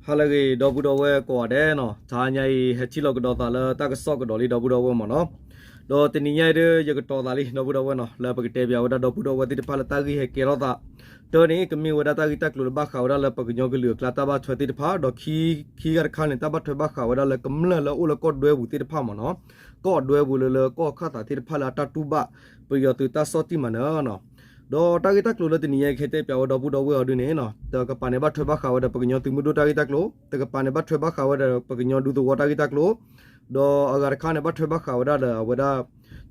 ဟါလၢအဂ့ၤ ဒီပုၢ်ဒီဝဲၢ်ကိးဂၤဒဲးနီၤ, တဟါညါအံၤ ဟဲထံၣ်လိာ်ကဒီးသးလၢတၢ်ကစီၣ်ကဒီးလံ ဒီပုၢ်ဒီဝဲၢ်မ့ၢ်နီၤ. ဒီးတနံၤညါအံၤဒီး ယကတီၤသးလံ ဒီပုၢ်ဒီဝဲၢ်နီၤ, လၢပကတဲပၠးဝဲဒၣ်ဒီပုၢ်ဒီဝဲၢ်သ့ၣ်တဖၣ်လၢတၢ်ဂ့ၢ်ဟဲကဲထီၣ်သး တၢ်န့ၣ် ကမ့ၢ်ဝဲဒၣ်တၢ်ဂ့ၢ်တၢ်ကျိၤလၢဘၣ်ဃးဝဲဒၣ်လၢပကညီကလုာ်အကျါတၢ်ဘၣ်ထွဲသ့ၣ်တဖၣ်, ဒီးခံ ခံဂၤတခါန့ၣ် တၢ်ဘၣ်ထွဲဘၣ်ဃးဝဲဒၣ်လၢကမျၢၢ်လၢအအိၣ်လၢကီၢ်ဒွဲပူၤသ့ၣ်တဖၣ်မ့ၢ်နီၤ, ကီၢ်ဒွဲပူၤလၢလၢကီၢ်ခၣ်သးသ့ၣ်တဖၣ်လၢအတၢ်တူၢ်ဘၣ် ပယီၤသုးတၢ်ဆီၣ်တံၢ်မၤနၢၤနီၤ. ဒီးတၢ်ဂ့ၢ်တၢ်ကျိၤလၢတနံၤညါကဟဲတဲပၠးဝဲဒီပုၢ်ဒီဝဲၢ်အီၤဒုန့ၣ်နီၤ, တကပၤန့ၣ် ဘၣ်ထွဲဘၣ်ဃးဝဲဒီးပကညီသုးမုၢ်ဒိၣ်တၢ်ဂ့ၢ်တၢ်ကျိၤ, တကပၤန့ၣ် ဘၣ်ထွဲဘၣ်ဃးဝဲဒီးပကညီဒူသဝီတၢ်ဂ့ၢ်တၢ်ကျိၤ, ဒီးအဂၤတခါန့ၣ် ဘၣ်ထွဲဘၣ်ဃးဝဲဒၣ်ဒီးအဝဲဒၣ်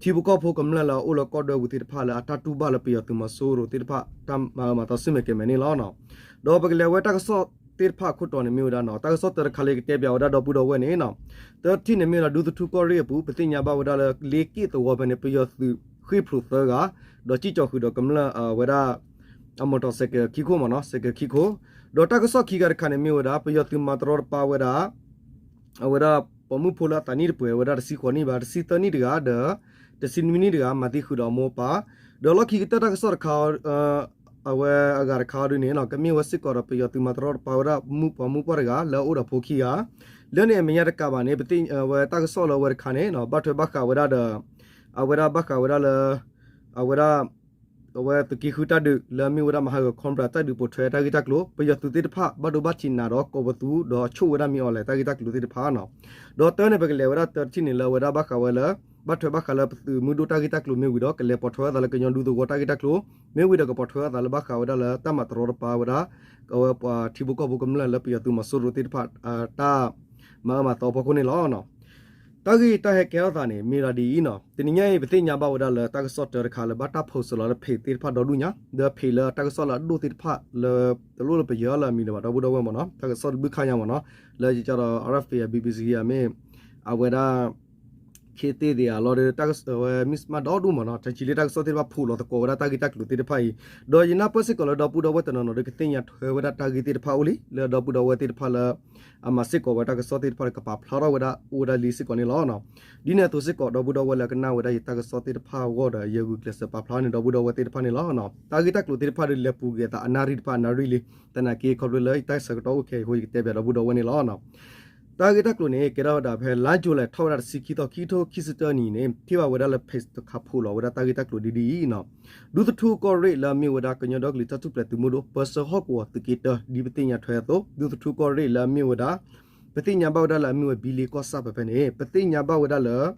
ထံဖိကီၢ်ဖိကမျၢၢ်လၢအအိၣ်လၢကီၢ်ဒွဲပူၤသ့ၣ်တဖၣ်လၢအတၢ်တူၢ်ဘၣ်လၢပယီၤသုးမီၤစိရိၤသ့ၣ်တဖၣ် တၢ်မၤအၢမၤသီဆူၣ်မဲာ်ကဲၤမဲာ်န့ၣ်လီၤ. ဒီးပကလဲၤဝဲတၢ်ကစီၣ်သ့ၣ်တဖၣ်အခိၣ်တီန့ၣ်မ့ၢ်ဝဲဒၣ်နီၤ, တၢ်ကစီၣ်တၢတခါလၢကတဲပၠးဝဲဒၣ်ဒီပုၢ်ဒီဝဲၢ်န့ၣ်နီၤ, တထံၣ်န့ၣ်မ့ၢ်ဝဲဒၣ် ဒူသထူကီၢ်ရ့ၣ်အပူၤ ပသ့ၣ်ညါဘၣ်ဝဲဒၣ်လၢလ့က့ၣ်သဝီဖဲန့ၣ် ပယီၤသုးဃ့ၢ်ဖျိးသၢဂၤ, ဒီးစံၣ်ကၠီၤဃုာ်ဒီးကမျၢၢ်အဝဲဒၣ် အမီၢ်တီၢ်စဲးကဲးခံခိၣ်မ့ၢ်နီၤ, စဲးကဲးခံခိၣ်, ဒီးတၢ်ကစီၣ်ခံဂၤတခါန့ၣ်မ့ၢ်ဝဲဒၣ် ပယီၤသုးမၤတရီတပါဝဲဒၣ် အဝဲဒၣ်ပိာ်မုၣ်ဖိလၢအသးနံၣ်တပှဲၤဝဲဒၣ်တဆံဃိးနံၣ်ဘၣ် တဆံသၢနံၣ်တဂၤဒီး တဆံနွံနံၣ်တဂၤ မၤသံဃုာ်ဒီးအမိၢ်အပၢ်, ဒီးလီၢ်ခံကတၢၢ်တၢ်ကစီၣ်တခါ အဝဲအဂၤတခါအီၤဒုန့ၣ်နီၤ ကမ့ၢ်ဝဲစ့ၢ်ကီးဒီးပယီၤသုးမၤတရီတပါဝဲဒၣ်မုၣ်ပိာ်မုၣ်ပှၢ်တဂၤ လၢအအိၣ်ဒီးဖိခံဂၤ, လၢန့ၣ်အမဲာ်ညါတကးဘၣ်န့ၣ် ပသ့ၣ်ဝဲတၢ်ကစီၣ်လၢအဝဲတခါန့ၣ်နီၤ ဘၣ်ထွဲဘၣ်ဃးဝဲဒၣ်ဒီး အဝဲဒၣ်ဘၣ်ဃးဝဲဒၣ်လၢ အဝဲဒၣ် အဝဲသုးက့ဃုတၢ်ဒုး လၢအမ့ၢ်ဝဲဒၣ်မဟာဂၢၤ Cobra တၢ်ဒုးပိာ်ထွဲတၢ်ဂ့ၢ်တၢ်ကျိၤ ပယီၤသုးသ့ၣ်တဖၣ်ဘၣ်ဒိဘၣ်ထံးနးဒီးကိးပသူဒီးအဆိၣ်ဝဲဒၣ်မ့ၢ်အီၤလဲၣ် တၢ်ဂ့ၢ်တၢ်ကျိၤသ့ၣ်တဖၣ်နီၤ. ဒီးတၢန့ၣ် ပကလဲၤဝဲဒၣ်တၢတထံၣ်န့ၣ် လၢအဝဲဒၣ်ဘၣ်ဃးဝဲလၢ ဘၣ်ထွဲဘၣ်ဃးလၢပသုးမုၢ်ဒိၣ်တၢ်ဂ့ၢ်တၢ်ကျိၤမ့ၢ်ဝံၤဒီး ကလဲၤပိာ်ထွဲဝဲသးလၢကညီဒူသဝီတၢ်ဂ့ၢ်တၢ်ကျိၤ မ့ၢ်ဝံၤဒီးကပိာ်ထွဲဝဲသးလၢဘၣ်ဃးဝဲဒၣ်လၢတၢ်မၤတရီတပါဝဲဒၣ် အဝဲပှၤထံဖိကီၢ်ဖိကမျၢၢ်လၢပယီၤသုးမီၤစိရိၤသ့ၣ်တဖၣ် တၢ်မၤအၢမၤသီအဖီခိၣ်န့ၣ်လီၤ. တၢ်ဂ့ၢ်တၢ်ဟဲကဲထီၣ်သးန့ၣ် မ့ၢ်ဒၣ်ဒ်အံၤနီၤ, တနံၤညါအံၤ ပသ့ၣ်ညါဘၣ်ဝဲဒၣ်လၢတၢ်ကစီၣ်တၢတခါလၢဘၣ်တၢ် post လီၤလၢ page သ့ၣ်တဖၣ်ဒီဒူၣ်ညါ ဒီး page လၢတၢ်ကစီၣ်လၢအဒိၣ်သ့ၣ်တဖၣ်လၢ တလိၣ်လၢပယၢလၢအမံၤဒီးဘၣ် ဒီပုၢ်ဒီဝဲၢ်မ့ၢ်နီၤ, တၢ်ကစီၣ်တဘျုးခါညါမ့ၢ်နီၤ, လၢယကဒီး RFA အ BBC အမ့ၢ် အဝဲဒၣ် ခ့သ့ၣ်သ့ၣ်အလီၢ်ဒီး တၢ်ကစီၣ်ဝဲ မ့ၢ်မးဒီဒူၣ်မ့ၢ်နီၤ, တၢ်ဆံးလၢတၢ်ကစီၣ်သ့ၣ်တဖၣ်ဖှိၣ်လီၤသကိးဝဲဒၣ်တၢ်ဂ့ၢ်တၢ်ကျိၤသ့ၣ်တဖၣ်အံၤ, ဒီးယနၢ်ပၢၢ်စ့ၢ်ကီးလၢဒီပုၢ်ဒီဝဲၢ်တနီၤနီၤဒီး ကသ့ၣ်ညါထွဲဝဲဒၣ်တၢ်ဂ့ၢ်သ့ၣ်တဖၣ်အိၣ်လံ လၢဒီပုၢ်ဒီဝဲၢ်သ့ၣ်တဖၣ်လၢ အမၤစ့ၢ်ကီးဝဲတၢ်ကစီၣ်သ့ၣ်တဖၣ်ဒီး ကပာ်ဖျါထီၣ်ဝဲဒၣ်အိၣ်ဝဲဒၣ်လံစ့ၢ်ကီးန့ၣ်လီၤ. ဒ်န့ၣ်အသိးစ့ၢ်ကီး ဒီပုၢ်ဒီဝဲၢ်လၢကနၣ်ဝဲဒၣ်ယတၢ်ကစီၣ်သ့ၣ်တဖၣ်အဂီၢ်ဒီး ယဂုာ်ကျဲးစၢးပာ်ဖျါန့ၢ်ဒီပုၢ်ဒီဝဲၢ်သ့ၣ်တဖၣ်န့ၣ်လီၤ. တၢ်ဂ့ၢ်တၢ်ကျိၤသ့ၣ်တဖၣ်ဒီး လဲၤပူၤက့ၤသးအနၣ်ရံၣ်တဖၣ်အနၣ်ရံၣ်လံ, သနာ်က့ခီဖျိလၢယတၢ်ဆၢကတီၢ်အိၣ်ခဲအံၤအဃိ ယကတဲပၠးဒီပုၢ်ဒီဝဲၢ်န့ၣ်လီၤ. တၢ်ဂ့ၢ်တၢ်ကျိၤန့ၣ် ကဲထီၣ်ဝဲဒၣ်ဖဲလါယူၤလံထီၣ်ဝဲဒၣ်တဆံခံသီ ခံကထိခံဆံတၢနံၣ်န့ၣ် ထံၣ်ဘၣ်ဝဲဒၣ်လၢ page တခါဖှိၣ်လီၤဝဲဒၣ်တၢ်ဂ့ၢ်တၢ်ကျိၤဒ်ဒ်အံၤနီၤ, ဒူသထူကီၢ်ရ့ၣ်လၢအမ့ၢ်ဝဲဒၣ်ကညီဒီကလုာ်တၢ်ထူၣ်ဖျဲးသုးမုၢ်ဒိၣ် ပၢဆှၢဟီၣ်ကဝီၤသုးက့တၢ ဒ်ပသ့ၣ်ညါထွဲအသိး ဒူသထူကီၢ်ရ့ၣ်လၢအမ့ၢ်ဝဲဒၣ် ပသ့ၣ်ညါဘၣ်ဝဲဒၣ်လၢအမ့ၢ်ဝဲဘံလ့ကီၢ်ဆၣ်ဖဲဖဲန့ၣ် ပသ့ၣ်ညါဘၣ်ဝဲဒၣ်လၢ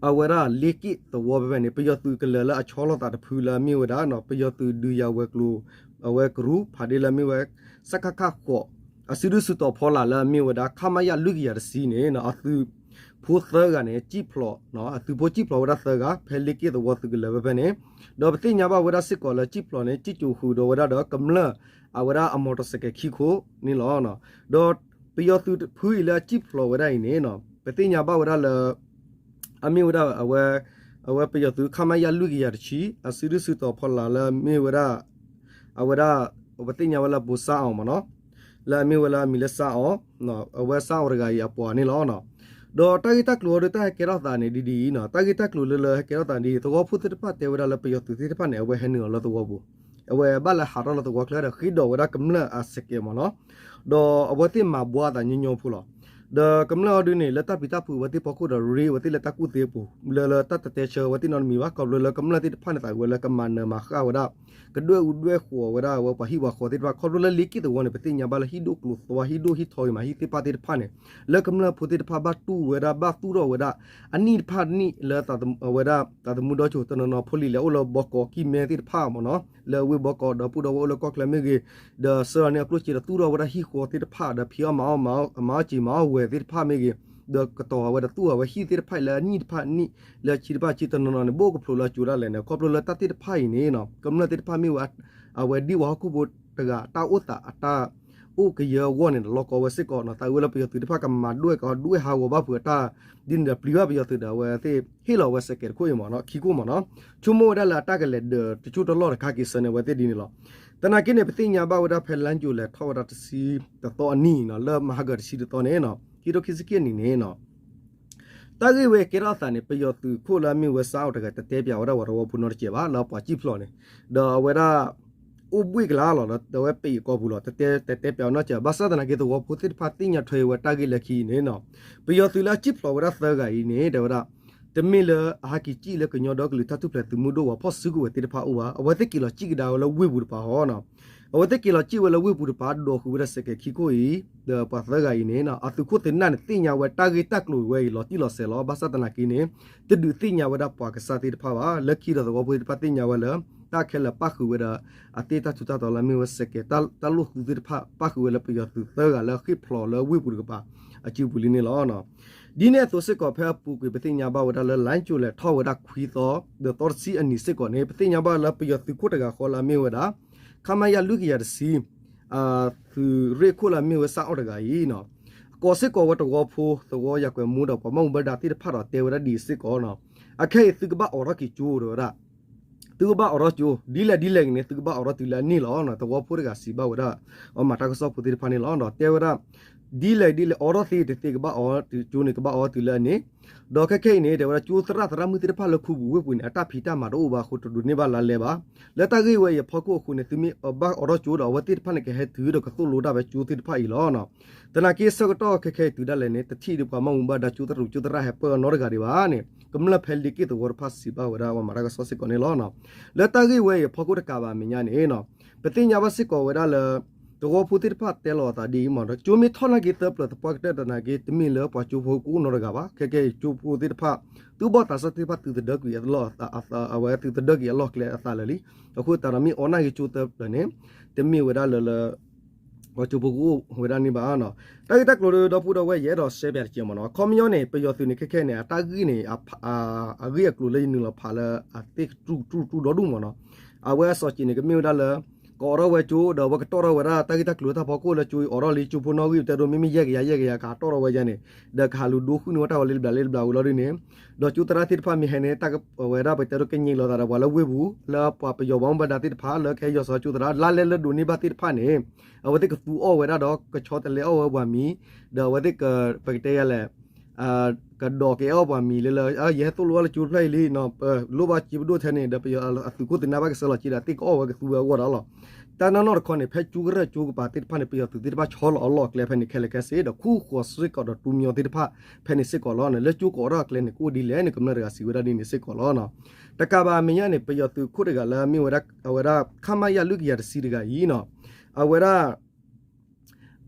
အဝဲဒၣ်လ့က့ၣ်သဝီဖဲဖဲန့ၣ် ပယီၤသုးကလၢၤလၢအဆီလီၤသးတဖုလၢအမ့ၢ်ဝဲဒၣ် ပယီၤသုးဒုးယၤဝဲၤကျိၤ အဝဲကရူၢ် ဖးဒ့လၢအမ့ၢ်ဝဲ စကခ ဃိး အစုဒုၣ်စုတီၤဖီလာ်လၢအမ့ၢ်ဝဲဒၣ် ခမရ လွံၢ်ကယၤတဆံန့ၣ် အသုးဖိသၢဂၤန့ၣ် စံၣ်ဖျိး အသုးဖိစံၣ်ဖျိးဝဲဒၣ်သၢဂၤ ဖဲလ့က့ၣ်သဝီသုးကလၢၤဖဲဖဲန့ၣ်, ဒီးပသ့ၣ်ညါဘၣ်ဝဲဒၣ်စ့ၢ်ကီးလၢစံၣ်ဖျိးန့ၣ် စံၣ်ကၠိဃုာ်ဒီးဝဲဒၣ်ဒီးကမျၢၢ် အဝဲဒၣ်အမီၢ်တီၢ်စဲးကဲးခံခိၣ်န့ၣ်လီၤ. ဒီးပယီၤသုးတဖုအံၤလၢအစံၣ်ဖျိးဝဲဒၣ်အံၤန့ၣ် ပသ့ၣ်ညါဘၣ်ဝဲဒၣ်လၢ အမ့ၢ်ဝဲဒၣ် အဝဲပယီၤသုး ခမရ လွံၢ်ကယၤတဆံ အစုဒုၣ်စုတီၤဖီလာ်လၢအမ့ၢ်ဝဲဒၣ် အဝဲဒၣ် ပသ့ၣ်ညါဝဲလၢဘိးစါအီၤမ့ၢ်နီၤ, လၢအမ့ၢ်ဝဲလၢအမံၤလၢစါအီၤ, အဝဲစါအီၤတဂၤအံၤအပှၤန့ၣ်လီၤ. ဒီးတၢ်ဂ့ၢ်တၢ်ကျိၤအီၤဒီးတၢ်ဟဲကဲထီၣ်သးန့ၣ်ဒ်ဒ်အံၤနီၤ, တၢ်ဂ့ၢ်တၢ်ကျိၤလၢလၢဟဲကဲထီၣ်သးဒ်အံၤ သဝီဖိသ့ၣ်တဖၣ်တဲဝဲဒၣ်လၢပယီၤသုးသ့ၣ်တဖၣ်န့ၣ် အဝဲဟဲနုာ်လီၤလၢသဝီပူၤ, အဝဲဘၣ်လၢဟးထီၣ်လၢသဝီချၢဒီးဃ့ဒိးဝဲဒၣ်ကမျၢၢ်အစဲးကဲးမ့ၢ်နီၤ, ဒီးအဝဲသ့ၣ်မၤဘှါအသးညီညီဖိလီၤ. ဒီးကမျၢၢ်အီၤဒုန့ၣ် လၢတၢ်ပျံၤတၢ်ဖုးအဝဲသ့ၣ်ဖီခိၣ်ဒီးရ့အဝဲသ့ၣ်လၢတၢ်ကူၣ်သ့အပူၤ လၢလၢတၢ်တတဲဆၢအဝဲသ့ၣ်နီတမံၤဘၣ်, ခီဖျိလၢကမျၢၢ်သ့ၣ်တဖၣ်န့ၣ်သးဝဲလၢကမၤနၢၤမၤဃၣ်ဝဲဒၣ် ကဒွဲၣ်အူဒွဲၣ်ဃိးဝဲဒၣ်အဝဲပှၤဟံၣ်ပှၤဃီသ့ၣ်တဖၣ် ခီဖျိလၢလ့က့ၣ်သဝီန့ၣ် ပသ့ၣ်ညါဘၣ်လၢဟံၣ်ဒိၣ်ကျိၤသွါ ဟံၣ်ဒိၣ်ဟံၣ်ထီဂ့ၤမး ဟံၣ်သ့ၣ်တဖၣ်န့ၣ် လၢကမျၢၢ်ဖိသ့ၣ်တဖၣ်ဘၣ်တူၢ်ဝဲဒၣ် ဘၣ်သူၣ်ထီၣ်ဝဲဒၣ် အနံၣ်တဖၣ်နံၣ်လၢအဝဲဒၣ်သးသမူဒီကၠိၤ တနီၤနီၤဖိလံၤလဲၤအိၣ်လၢဘီကီးကံၢ်မဲသ့ၣ်တဖၣ်မ့ၢ်နီၤ, လၢဝ့ၢ်ဘီကီးဒီးပုၢ်ဒီဝဲၢ်အိၣ်လၢကီၢ်ချၢမ့ၢ်ဂ့ၤ, ဒီးဆှၢလီၤန့ၢ်အကျိၣ်စ့ဒီးသူၣ်ထီၣ်ဝဲဒၣ်ဟံၣ်ဃီသ့ၣ်တဖၣ် ဒီးဖံးအီၣ်မၤအီၣ် မၤအီၣ်စံာ်မၤအီၣ်ဝဲသ့ၣ်တဖၣ်မ့ၢ်ဂ့ၤ, ဒီးကတီၤဝဲဒီးသူၣ်ထီၣ်ဝဲဟံၣ်သ့ၣ်တဖၣ်အံၤလၢအနံၣ်တဖၣ်နံၣ် လၢအဆံတဖၣ်ဆံတနီၤနီၤန့ၣ် ဘၣ်အိၣ်ကဖျိးလၢအကၠိဒၣ်လဲာ်န့ၣ် ခီဖျိလၢတၢ်သ့ၣ်တဖၣ်အံၤန့ၣ် ကမျၢၢ်သ့ၣ်တဖၣ်မ့ၢ်ဝဲ အဝဲဒံၣ်ဝဲဟီၣ်ခိၣ်ဖိတဂၤ တၢ်အိၣ်သးအတၢ်အိၣ်ကယၢအဂီၢ်န့ၣ် လီၤကီဝဲစ့ၢ်ကီးနီၤ, သးဝဲလၢပယီၤသုးတဖၣ်ကမၤဒွဲၣ်ကီးဒွဲၣ်ဟးဂီၤဘၣ်ဖုးအတၢ် ဒ်န့ၣ်ဒီးပျံၤဘၣ်ပယီၤသုးဒီးအဝဲသ့ၣ်ဟ့ၣ်လီၤဝဲစဲးကဲးတခိၣ်အံၤမ့ၢ်နီၤ ခံခိၣ်မ့ၢ်နီၤ, ဆိကမိၣ်ဝဲဒၣ်လၢအတၢ်ကလဲၤဒၢးတကၠိၢ်တလီၢ်တခါက့ၤဆၢန့ၣ် အဝဲသ့ၣ်ဒ်န့ၣ်လီၤ. သနာ်က့န့ၣ် ပသ့ၣ်ညါဘၣ်ဝဲဒၣ်ဖဲလါယူၤလဲၤထီၣ်ဝဲဒၣ်တဆံတသီအနံၤနီၤ လၢမဟါကတဆံတသီန့ၣ်နီၤ ခံထိခံဆံခံနံၣ်န့ၣ်နီၤ တၢ်ဂ့ၢ်ဝဲကဲထီၣ်အသးန့ၣ် ပယီၤသုးခိၣ်လၢအမ့ၢ်ဝဲစါအီၤတဂၤ တတဲပၠးဝဲဒၣ်ပှၤသဝီဖိနီတစဲးဘၣ် လၢပှၤစံၣ်ဖျိးန့ၣ်, ဒီးအဝဲဒၣ် အိၣ်ဘှံးကလာ်လီၤ, ဒီးအဝဲပအံၤကီၢ်ပူၤလီၤ, တတဲတဲပၠးအီၤနီတစဲး, ဘၣ်ဆၣ်သနာ်က့သဝီဖိသ့ၣ်တဖၣ်သ့ၣ်ညါထွဲဝဲတၢ်ဂ့ၢ်လၢခံအံၤန့ၣ်နီၤ, ပယီၤသုးလၢအစံၣ်ဖျိးဝဲဒၣ်သၢဂၤအံၤန့ၣ် တဲဝဲဒၣ် တမ့ၢ်လၢအဟဲက့ၤစံၣ်လၢကညီဒီကလုာ်တၢ်ထူၣ်ဖျဲးသုးမုၢ်ဒိၣ်ပှၤဖီၣ်စုကဝဲၤသ့ၣ်တဖၣ်အိၣ်ဘၣ်, အဝဲသ့ၣ်က့ၤလီၤစံၣ်ကဒါဝဲလၢဝ့ၢ်ပူၤတပၤဟီနီၤ, အဝဲသ့ၣ်က့ၤလီၤစံၣ်ဝဲလၢဝ့ၢ်ပူၤတပၤ ဒိးဃုာ်ဝဲဒၣ်စဲးကဲးခံခိၣ်အံၤ, ဒီးပှၤသၢဂၤအံၤန့ၣ် အသုးခိၣ်သုးနၢ်န့ၣ် သ့ၣ်ညါဝဲတၢ်ဂ့ၢ်တၢ်ကျိၤဝဲအံၤလီၤတံၢ်လီၤဆဲးလီၤ, ဘၣ်ဆၣ်သနာ်က့န့ၣ် တဒုးသ့ၣ်ညါဝဲဒၣ်ပှၤကစၢ်သ့ၣ်တဖၣ်ဘၣ်, လၢခံဒီးသဝီဖိသ့ၣ်တဖၣ်သ့ၣ်ညါဝဲလၢ တၢ်ခဲလၢာ်ပၣ်ဃုာ်ဝဲဒီး အသ့ၣ်တၢ်ထူးတၢ်တီၤလၢအမ့ၢ်ဝဲစဲးကဲး တၢ်လိၣ်သူသ့ၣ်တဖၣ် ပၣ်ဃုာ်ဝဲလၢပယီၤသုးသၢဂၤလၢအဃ့ၢ်ဖျိးလၢဝ့ၢ်ပူၤတကပၤ အစုပူၤလံန့ၣ်လီၤ. ဒ်န့ၣ်အသိးစ့ၢ်ကီး ဖဲအပူၤကွံာ် ပသ့ၣ်ညါဘၣ်ဝဲဒၣ်လၢ လိုင်းကၠိၤလဲၤထီၣ်ဝဲဒၣ်ခွံသီ ဒီးသီတဆံအနံၤစ့ၢ်ကီးန့ၣ် ပသ့ၣ်ညါဘၣ်လၢပယီၤသုးခိၣ်တဂၤဃီလၢအမ့ၢ်ဝဲဒၣ် ခမရ လွံၢ်ကယၤတဆံ သုးရ့ၣ်ခိၣ်လၢအမ့ၢ်ဝဲစၣ်အီၣ်တဂၤအံၤ ကိးစ့ၢ်ကီးဝဲသဝီဖိ သဝီယၤကွဲးမူဒီးပှၤဘၣ်မူဘၣ်ဒါသ့ၣ်တဖၣ်ဒီးတဲဝဲဒၣ်ဒ်အံၤစ့ၢ်ကီးနီၤ, အခဲအံၤသုကဘၣ်အိးထီၣ်က့ၤကၠိဒီးဝဲဒၣ် သုကဘၣ်အိးထီၣ်ကၠိ ဒ်လဲၣ်ဒ်လဲၣ်ဂ့ၤန့ၣ် သုကဘၣ်အိးထီၣ်တုၤလၢအန့ၢ်လီၤနီၤ, သဝီဖိတဂၤစံးဘၣ်ဝဲဒၣ် အမၤတၢ်ကစီၣ်ဖိသ့ၣ်တဖၣ်န့ၣ်လီၤ. ဒီးတဲဝဲဒၣ် ဒ်လဲၣ်ဒ်လဲၣ် အိးထီၣ်သ့တသ့ကဘၣ်အိးကၠိန့ၣ် ကဘၣ်အိးတုၤလၢအန့ၢ်, ဒီးခဲခဲအံၤန့ၣ် တဲဝဲဒၣ်ကၠိသရၣ်သရၣ်မုၣ်သ့ၣ်တဖၣ်လၢခူပူၤဝ့ၢ်ပူၤန့ၣ် အတၢ်ဖံးတၢ်မၤတအိၣ်ဘၣ်အဃိ တဒိးန့ၢ်ဘၣ်လါလဲဘၣ်. လၢတၢ်ဂ့ၢ်ဝဲအံၤအဖီခိၣ်အဃိန့ၣ် သုမ့ၢ်ဘၣ်အိးထီၣ်ကၠိဒီး အဝဲသ့ၣ်တဖၣ်န့ၣ် ကဟဲတုၤဒီးကသိၣ်လိတၢ်ဖဲကၠိသ့ၣ်တဖၣ်အံၤလီၤ. သနာ်က့ဆၢကတီၢ်ခဲခဲအံၤတုၤဒၣ်လဲာ်န့ၣ် တထံၣ်ဒံးပှၤဘၣ်မူဘၣ်ဒါကၠိသရၣ် ကၠိသရၣ်ဟဲပၢၢ်အီၤနီတဂၤဒံးဘၣ်န့ၣ် ကမျၢၢ်ဖဲလ့က့ၢ်သဝီတဖၣ်စံးဘၣ်ဝဲဒၣ်ပှၤမၤတၢ်ကစီၣ်စ့ၢ်ကီးန့ၣ်လီၤ. လၢတၢ်ဂ့ၢ်ဝဲအံၤအဖီခိၣ်တကးဘၣ်အမဲာ်ညါန့ၣ် ပသ့ၣ်ညါဘၣ်စ့ၢ်ကီးဝဲဒၣ်လၢ သဝီဖိသ့ၣ်တဖၣ်တဲလီၤအသးဒ်အံၤမ့ၢ်နီၤ, ကၠိမ့ၢ်ထီၣ်နာ်က့သၢပျၢၤသပှၢ်ကတၢၢ်သနာ်က့ တမ့ၢ်လၢပှၤကၠိဖိကအိၣ်နီတဂၤဘၣ်. ခဲကဲအံၤကၠိဖိသ့ၣ်တဖၣ် သုဘီၣ်သးစၢ်သ့ၣ်တဖၣ်သုသဒၢကွံာ်အလီၢ် အဝဲသုသဒၢကွံာ်အလီၢ်ကျဲအသးလၢာ်လံ. အဃိသတးဒီးမ့ၢ်အိးနာ်က့ကၠိသၢပျၢၤန့ၣ် တမ့ၢ်ဝဲဒၣ်လၢလၢ ပှၤကၠိဖိကအိၣ်ဝဲဒၣ်န့ၣ်ဘၣ်နီၤ. တၢ်ဂ့ၢ်တၢ်ကျိၤဒီပုၢ်ဒီဝဲၢ် ယအဲၣ်ဒိးရှဲပၠးတက့ၢ်မ့ၢ်နီၤ. အခီပညီန့ၣ် ပယီၤသုးန့ၣ် ခဲခဲန့ၣ် အတၢ်ဂ့ၢ်န့ၣ် အဂ့ၢ်အကျိၤလၢယနုာ်လီၤဖးလၢအသ့ၣ်ကတြူၢ်ကတြူၢ်ကတြူၢ်ဒီဒူၣ်မ့ၢ်နီၤ. အဝဲအစီၤစံးန့ၣ် ကမ့ၢ်ဝဲဒၣ်လၢ ကအိးထီၣ်ဝဲကၠိ ဒီးအဝဲကတီၢ်ထီၣ်ဝဲဒၣ်တၢ်ဂ့ၢ်တၢ်ကျိၤလၢတၢ်ဖီခိၣ်လၢကၠိအံၤအိးထီၣ်လံ ကၠိဖိနီၣ်ဂံၢ်တဲဒိးမ့မ့ၢ်ယဲၢ်ကယၤယဲၢ်ကယၤ ကဟးတီၢ်ထီၣ်ဝဲယဲန့ၣ် ဒီးကဟးလူၤဒိဃုာ်န့ၢ်ဝဲတၢ်ဝဲလၢတဘျီလၢတဘျီဝံၤလီၤဒ်န့ၣ် ဒီးကၠိသရၣ်သ့ၣ်တဖၣ်မ့ၢ်ဟဲန့ၣ် တၢ်ဝဲဒၣ်ပတဲဒိးကညံးလိာ်သးဒီးပှၤလၢဝ့ၢ်ပူၤ လၢပှၤပယီၤဘၣ်မူဘၣ်ဒါသ့ၣ်တဖၣ် လၢကဟဲယီၤစီၤကၠိသရၣ် လါလဲလၢဒိးန့ၢ်ဘၣ်သ့ၣ်တဖၣ်န့ၣ် အဝဲသ့ၣ်ကသူအီၣ်ဝဲဒၣ်ဒီးကဆီတလဲအီၣ်ဝဲပှၤမံၤ ဒီးအဝဲသ့ၣ်က ပကတဲယၤလဲၣ် ကဒီးကအဲၣ်အီၣ်ပှၤမံၤလၢလၢ ယဟဲသိၣ်လိအီၣ်လၢကၠိတဖျၢၣ်အံၤလံ ပလိၣ်ဘၣ်စ့ပဒိၣ်ထဲန့ၣ် ဒီးပယီၤအသုးခိၣ်သုးနၢ်ဘၣ်ကဆှၢလီၤက့ဒီး သ့ၣ်ကအိၣ်ဝဲကသူဝဲအဂီၢ်ဒီးလီၤ. တၢ်နီၢ်နီၢ်တခီန့ၣ် ဖဲကၠိကရၢၢ်ကၠိကပၤသ့ၣ်တဖၣ်န့ၣ် ပယီၤသုးသ့ၣ်တဖၣ်ဆီလီၤအလီၢ်အကျဲဖဲန့ၣ်ခဲလၢာ်ခဲဆ့ ဒီးခူၣ်ဃီၤစ့ၢ်ကီးဒီးတူမညီသ့ၣ်တဖၣ်ဖဲန့ၣ်စ့ၢ်ကီးလီၤ. လၢကၠိကအိးထီၣ်အကျဲန့ၣ် ကအိၣ်ဒ်လဲၣ်န့ၣ်ကမျၢၢ်တဂၤစံးဝဲဒၣ်ဒ်န့ၣ်စ့ၢ်ကီးလီၤ. တကးဘၣ်အမဲာ်ညါန့ၣ် ပယီၤသုးခိၣ်တဂၤလၢအမ့ၢ်ဝဲဒၣ် အဝဲဒၣ် ခမရ လွံၢ်ကယၤတဆံတဂၤအံၤနီၤ အဝဲဒၣ်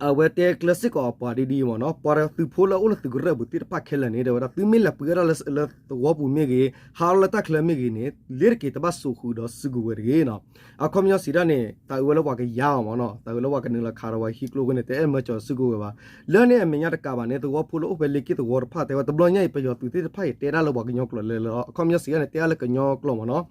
အဝဲတဲကျၢၤစ့ၢ်ကီးအပှၤဒ်ဒ်အံၤမ့ၢ်နီၤ ပှၤသုးဖိလၢအအိၣ်လၢသုးကရၢၢ်ပူၤသ့ၣ်တဖၣ်ခဲလၢာ်န့ၣ် တဲဝဲဒၣ် သုမ့ၢ်လဲၤပှ့ၤဝဲဒၣ်လၢသဝီပူၤမ့ၢ်ဂ့ၤ ဟးထီၣ်လၢတၢ်ချၢမ့ၢ်ဂ့ၤန့ၣ် လ့ၤတက့ၤတဘၣ်စိာ်ဃုာ်ဒီးစုကဝဲၤတဂ့ၤနီၤ. အခီပညီစံးဒၣ်န့ၣ် သးအုးဝဲလၢပှၤကယါအီၤမ့ၢ်နီၤ သးအုးလၢပှၤကနုာ်လီၤခးဒီးပှၤဟံးကျိအဃိန့ၣ် တအဲၣ်မၢကၠီၤစုကဝဲၤဘၣ်. လၢန့ၣ်အမဲာ်ညါတကးဘၣ်န့ၣ် သဝီဖိလၢအိၣ်ဖဲလ့ၤက့ၣ်သဝီတဖၣ်တဲဝဲ တဘျီညါအံၤ ပယီၤသုးသ့ၣ်တဖၣ်အံၤတဲဒၣ်လၢပှၤကညီကျိာ်လၢလၢ အခီပညီစံးဒၣ်န့ၣ် တဲဒၣ်လၢကညီကျိာ်မ့ၢ်နီၤ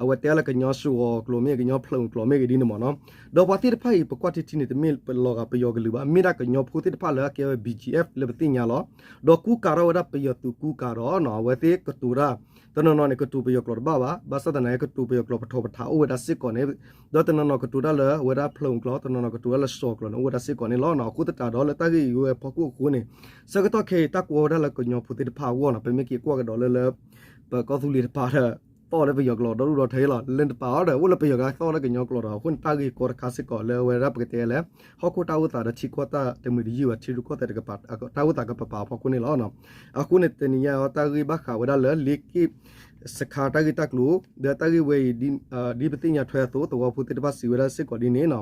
အဝဲတဲလၢကညီစှီၤကျိာ်မ့ၢ် ကညီဖျၢၣ်ကျိာ်မ့ၢ်ဂ့ၤဒ်န့ၣ်မ့ၢ်နီၤ. ဒီးပှၤသ့ၣ်တဖၣ်အံၤ ပကွၢ်ထံထံန့ၣ် တမ့ၢ်လီၤဂာ်ပယီၤကလုာ်ဘၣ် မ့ၢ်ဒၣ်ကညီဖိသ့ၣ်တဖၣ်လၢအကဲဝဲ BGF လၢပသ့ၣ်ညါလီၤ. ဒီးကူကၤထီၣ်ဝဲဒၣ်ပယီၤသုးကူကၤဒီးနီၤ အဝဲသ့ၣ်ကတိၤတၢ် တနီၤနီၤန့ၣ် ကတိၤပယီၤကျိာ်တဘၣ်ဘၣ် ဘၣ်ဆၣ်သနာ်က့ ကတိၤပယီၤကျိာ်ပထီၣ်ပထးအိၣ်ဝဲဒၣ်စ့ၢ်ကီးန့ၣ် ဒီးတနီၤနီၤကတိၤတၢ်လၢအဝဲဒၣ်ဖျၢၣ်ကျိာ် တနီၤနီၤကတိၤတၢ်လၢစှီၤကျိာ်န့ၣ် အိၣ်ဝဲဒၣ်စ့ၢ်ကီးန့ၣ်လီၤ. အဃိသတးဒီးလၢတၢ်ဂ့ၢ်အံၤဝဲအဖီခိၣ်အဃိန့ၣ် ဆၢကတီၢ်ခဲအံၤ တၢ်ကွၢ်ဝဲဒၣ်လၢကညီဖိသ့ၣ်တဖၣ်အဂီၢ်နီၤ ပမ့ၢ်က့ၤကွၢ်ကဒီးလၢလၢ ပကီၢ်သူလ့ၤတပၤဒီး သီၣ်လၢပယီၤကျိာ်ဒီဒူၣ်ဒီထၢလီၤ လၢတပၤအီၤဒီး အိၣ်လၢပယီၤကျိာ်သီၣ်လၢကညီကျိာ်ဒီး အဃိန့ၣ်တၢ်ဂ့ၢ်ကီတခါစ့ၢ်ကီးလၢအဝဲဒၣ်ပကတဲလဲၣ် ဟီၣ်ခိၣ်တၢ်အိၣ်သးဒီးထံကီၢ်တၢ်တမှံၤတယုၢ်ဘၣ် ထံရူၢ်ကီၢ်သဲးတကပၤ တၢ်အိၣ်သးကပပာ်အဖီခိၣ်န့ၣ်လီၤ. အဃိန့ၣ် တနံၤညါအံၤ တၢ်ဂ့ၢ်ဘၣ်ဃးဝဲဒၣ်လၢလ့က့ၣ်စခါတၢ်ဂ့ၢ်တၢ်ကျိၤ ဒီးတၢ်ဂ့ၢ်ဝဲအံၤ ဒ်ပသ့ၣ်ညါထွဲအသိး သဝီဖိသ့ၣ်တဖၣ်စံးဝဲဒၣ်စ့ၢ်ကီးဒ်န့ၣ်နီၤ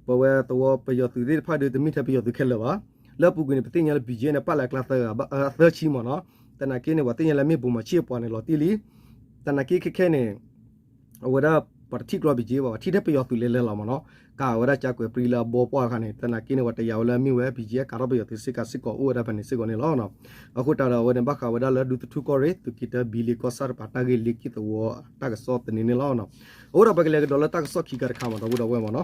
ပဝဲသဝီပယီၤသုးသ့ၣ်တဖၣ်ဒီး တမ့ၢ်ထဲပယီၤသုးခဲလၢာ်ဘၣ် လၢအပူၤကွံာ်န့ၣ် ပသ့ၣ်ညါလၢ BGF န့ၣ် ပာ်လၢအကျါသၢဂၤ သၢဆံမ့ၢ်နီၤ သနာ်က့န့ၣ် ပှၤသ့ၣ်ညါလၢမ့ၢ်ဗိုလ်မှူးဆံးအပှၤန့ၣ်လီၤတံၢ်လံ သနာ်က့ခဲခဲန့ၣ် အဝဲဒၣ် ပှၤတထံၣ်ကျီ BGF ဘၣ် ပှၤထံၣ်ထဲပယီၤသုးလဲၤလဲၤလီၤမ့ၢ်နီၤ ကးဝဲဒၣ်ကၠါကွဲးပြံလၢအဘီပှၢ်အခါန့ၣ် သနာ်က့န့ၣ် ပှၤတယာ်ဝဲလၢအမ့ၢ်ဝဲ BGF ကးထီၣ်ပယီၤသုးစ့ၢ်ကီးစ့ၢ်ကီးအိၣ်ဝဲဒၣ်ဖဲန့ၣ်စ့ၢ်ကီးန့ၣ်လီၤ. အဃိသတးဒီးအဝဲန့ၣ်ဘၣ်ဃးဝဲဒၣ်လၢဒူသထူကီၢ်ရ့ၣ် သုးက့တၢ ဘံလ့ကီၢ်ဆၣ်တပၤ တၢ်ဂ့ၢ်လ့က့ၣ်သဝီတၢ်ကစီၣ်သန့န့ၣ်လီၤ. အဃိဒီးပကလဲၤကဒီးလၢတၢ်ကစီၣ်ခံခါတခါမ့ၢ် ဒီပုၢ်ဒီဝဲၢ်မ့ၢ်နီၤ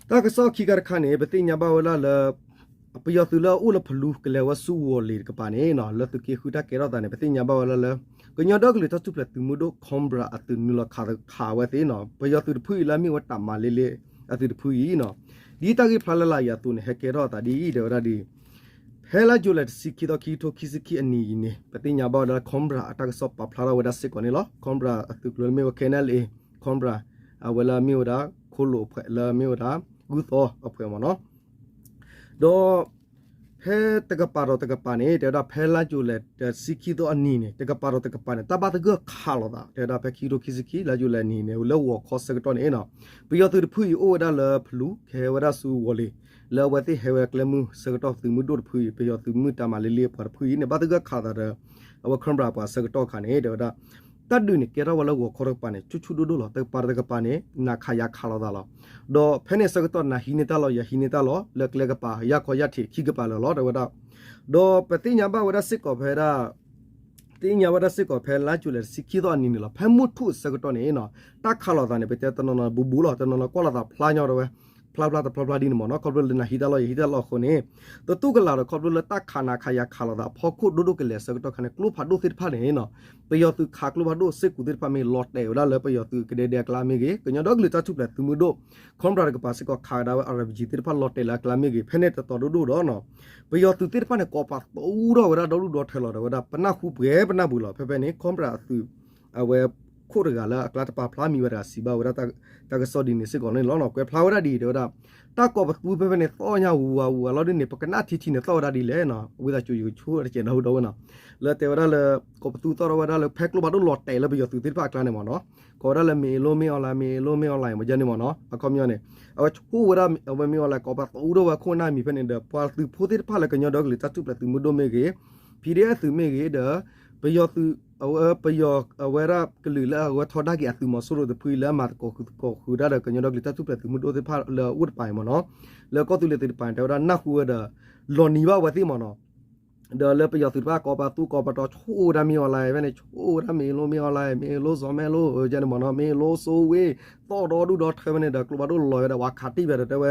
တၢ်ကစီၣ်ခံခါတခါန့ၣ် ပသ့ၣ်ညါဘၣ်ဝဲဒၣ်လၢ ပယီၤသုးလၢအအိၣ်လၢဖလူကလဲၤဝဲဆူဝီၤလ့ၤတကပၤန့ၣ်နီၤ လၢသုးက့ဃုတၢ်ကဲထီၣ်သးန့ၣ် ပသ့ၣ်ညါဘၣ်ဝဲဒၣ်လၢ ကညီဒီကလုာ်တၢ်ထူၣ်ဖျဲးသုးမုၢ်ဒိၣ် Cobra အသုးနုာ်လီၤခးခးဝဲသ့ၣ်နီၤ ပယီၤသုးတဖုအံၤလၢအမ့ၢ်ဝဲတၢ်မၤလ့လ့အသုးတဖုအံၤနီၤ ဒ်တၢ်ဂ့ၢ်ဖျါလၢလာ်ယၤအသိးန့ၣ် ဟဲကဲထီၣ်အသးဒ်အံၤ တဲဝဲဒၣ်ဒ် ဖဲလါယူၤလံတဆံခံသီ ခံကထိခံဆံခံအနံၤအံၤန့ၣ် ပသ့ၣ်ညါဘၣ်ဝဲဒၣ်လၢ Cobra အတၢ်ကစီၣ်ပာ်ဖျါထီၣ်ဝဲဒၣ်စ့ၢ်ကီးန့ၣ်လီၤ. Cobra အသုးကျိၤလၢမ့ၢ်ဝဲ KNLA Cobra အဝဲလၢအမ့ၢ်ဝဲဒၣ် ခိၣ်လိာ်အဖှဲးလၢမ့ၢ်ဝဲဒၣ် ဂုၢ်သီအဖှဲးမ့ၢ်နီၤ. ဒီး ဖဲတကပၤဒီးတကပၤန့ၣ် တဲဝဲဒၣ်ဖဲလါယူၤလဲၣ်တဆံခံသီအနံၤန့ၣ် တကပၤဒီးတကပၤန့ၣ် တၢ်ဘၣ်သဂၢၢ်ခးလိာ်သး တဲဝဲဒၣ်ဖဲခံကထိခံဆံခံ လါယူၤလဲၣ်နံၤန့ၣ် လၢဂီၤခီဆၢကတီၢ်န့ၣ်နီၤ ပယီၤသုးတဖုအံၤအိၣ်ဝဲဒၣ်လၢဖလူး ကဟဲဝဲဒၣ်ဆူဝီၤလ့ၤ လၢအဝဲသ့ၣ်ဟဲဝဲကျဲမုၢ်ဆၢကတီၢ်သုးမုၢ်ဒိၣ်တဖုအံၤ ပယီၤသုးမုၢ်တၢ်မၤလ့လ့အပှၤတဖုအံၤန့ၣ် ဘၣ်သဂၢၢ်ခးသးဒီး အဝဲ Cobra ပှၤဆၢကတီၢ်အခါန့ၣ် တဲဝဲဒၣ် တၢ်ဒုးန့ၣ်ကဲထီၣ်ဝဲလၢဂီၤခီတကပၤန့ၣ် ဆူၣ်ဆူၣ်ဒိၣ်ဒိၣ်လီၤ. တကပၤဒီးတကပၤန့ၣ် နၤခးယၤခးလိာ်သးလီၤ. ဒီးဖဲန့ၣ်ဆၢကတီၢ် နၤဟံးန့ၢ်တၢ်လီၤ ယၤဟံးန့ၢ်တၢ်လီၤ လၢကျဲကပၤ ယၢ်ခီယၢ်ထံးခံကပၤလၢာ်လီၤ တဲဝဲဒၣ်. ဒီးပသ့ၣ်ညါဘၣ်ဝဲဒၣ်စ့ၢ်ကီးဖဲဒၣ် သ့ၣ်ညါဝဲဒၣ်စ့ၢ်ကီးဖဲလါယူၤလဲၣ်တဆံခံသီအနံၤန့ၣ်လီၤ. ဖဲမုၢ်ထူၣ်အဆၢကတီၢ်န့ၣ်နီၤ တၢ်ခးလိာ်သးန့ၣ် ပတဲတနီၤနီၤဘူးဘူးလီၤ တနီၤနီၤကွၢ်လိာ်သးဖျါညီတဲဝဲ ဖျါဖျါတဖျါဖျါဒ်န့ၣ်မ့ၢ်နီၤ ခီဖျိလၢနၤဟံးတၢ်လီၤ ယၤဟံးတၢ်လီၤအဃိန့ၣ် တတူၢ်ကလာ်ဒီးခီဖျိလၢတၢ်ခးနၤခးယၤခးလိာ်သးအဖီခိၣ်ဒိၣ်ဒိၣ်ကလဲာ်ဆၢကတီၢ်ခါန့ၣ် ကျိဖးဒိၣ်သ့ၣ်တဖၣ်န့ၣ်နီၤ ပယီၤသုးခးကျိဖးဒိၣ်စ့ၢ်ကီးသ့ၣ်တဖၣ်မ့ၢ်လီၤတဲာ်ဝဲဒၣ်လၢပယီၤသုးကဒဲဒဲအကျါမ့ၢ်ဂ့ၤ ကညီဒီကလုာ်တၢ်ထူၣ်ဖျဲးသုးမုၢ်ဒိၣ် Cobra တကပၤစ့ၢ်ကီးခးဝဲဒၣ်ဝဲ RPG သ့ၣ်တဖၣ်လီၤတဲာ်လၢအကျါမ့ၢ်ဂ့ၤ ဖဲန့ၣ်တတီၤဒိၣ်ဒိၣ်ဒီးနီၤ ပယီၤသုးသ့ၣ်တဖၣ်န့ၣ် ကိးပသူထီၣ်ဝဲဒၣ်ဒီဒူၣ်ဒီထၢလီၤဒီးဝဲဒၣ် ပနၢ်ဟူပှဲၤပနၢ်ဘှံးလီၤ ဖဲဖဲန့ၣ် Cobra အသုး အဝဲ ခိၣ်တဂၤလၢအကျါတပာ်ဖျါမံၤဝဲတဂၤစံးဘၣ်ဝဲဒၣ်တၢ်ကစီၣ်ဒ်န့ၣ်စ့ၢ်ကီးန့ၣ်လီၤ. ကွဲးဖျါဝဲဒၣ်ဒ်အံၤ တဲဝဲဒၣ် တၢ်ကိးပသူဖဲဖဲန့ၣ် သီၣ်ညါဝူၤဝါဝူၤဝါလီၤဒ်န့ၣ် ပကနၣ်ထံထံန့ၣ်သီၣ်ဝဲဒၣ်ဒ်လဲၣ်နီၤ ဝံသးစူၤယကဆိတကဲးနီၤဟူဒီးဝဲနီၤ လၢတဲဝဲဒၣ်လၢ ကိးပသူသီၣ်ထီၣ်ဝဲဒၣ်လၢဖဲကျိဖးဒိၣ်လီၤတဲာ်လၢပယီၤသုးသ့ၣ်တဖၣ်အကျါန့ၣ်မ့ၢ်နီၤ ကိးဝဲဒၣ်လၢ မ့ၢ်အ့လိ မ့ၢ်အီၣ်လဲၣ် မ့ၢ်အ့လိ မ့ၢ်အီၣ်လဲၣ် မ့ၢ်ကဲန့ၣ်မ့ၢ်နီၤ အခီပညီန့ၣ် အဝဲဆိဝဲဒၣ် အဝဲမ့ၢ်အီၣ်လဲၣ် ကိးပသူထီၣ်ဝဲခိၣ်နၢ်မံၤဖဲန့ၣ်ဒီး ပှၤသုးဖိသ့ၣ်တဖၣ်လၢကညီဒီကလုာ်တၢ်ထူၣ်ဖျဲးသုးမုၢ်ဒိၣ်မ့ၢ်ဂ့ၤ PDF သုးမ့ၢ်ဂ့ၤဒီး ပယီၤသုး အဝဲ ပယီၤ အဝဲဒၣ်ကလုာ်လၢအဝဲထီဒါက့ၤအသုးမီၤစိရိၤတဖုအံၤလၢအမၤသကိးဃုာ်သကိးဃုာ်ဒၣ်ဒီးကညီဒီကလုာ်တၢ်ထူၣ်ဖျဲးသုးမုၢ်ဒိၣ်သ့ၣ်တဖၣ်လၢအအိၣ်တပၤအံၤမ့ၢ်နီၤ လၢကီၢ်သူလ့ၤသုးတပၤန့ၣ် တဲဝဲဒၣ်နၢ်ဟူဝဲဒီး လီၤနံၤဘၣ်ဝဲသ့ၣ်မ့ၢ်နီၤ ဒီးလၢပယီၤသုးတဖၣ်ကိးပသူကိးပတီၤဆိဝဲဒၣ်မ့ၢ်အီၣ်လဲၣ်ဖဲန့ၣ် ဆိဝဲဒၣ်မ့ၢ်အ့လိ မ့ၢ်အီၣ်လဲၣ် မ့ၢ်အ့လိ စီၤမဲလိ ကဲန့ၣ်မ့ၢ်နီၤ မ့ၢ်အ့လိ စိဝ့ သီၣ်ဒီဒူၣ်ဒီထၢဖဲန့ၣ်ဒီး ကျိဖးဒိၣ်လီၤဝဲဒီး ပှၤခးတံၢ်ဝဲဒီးတဲဝဲ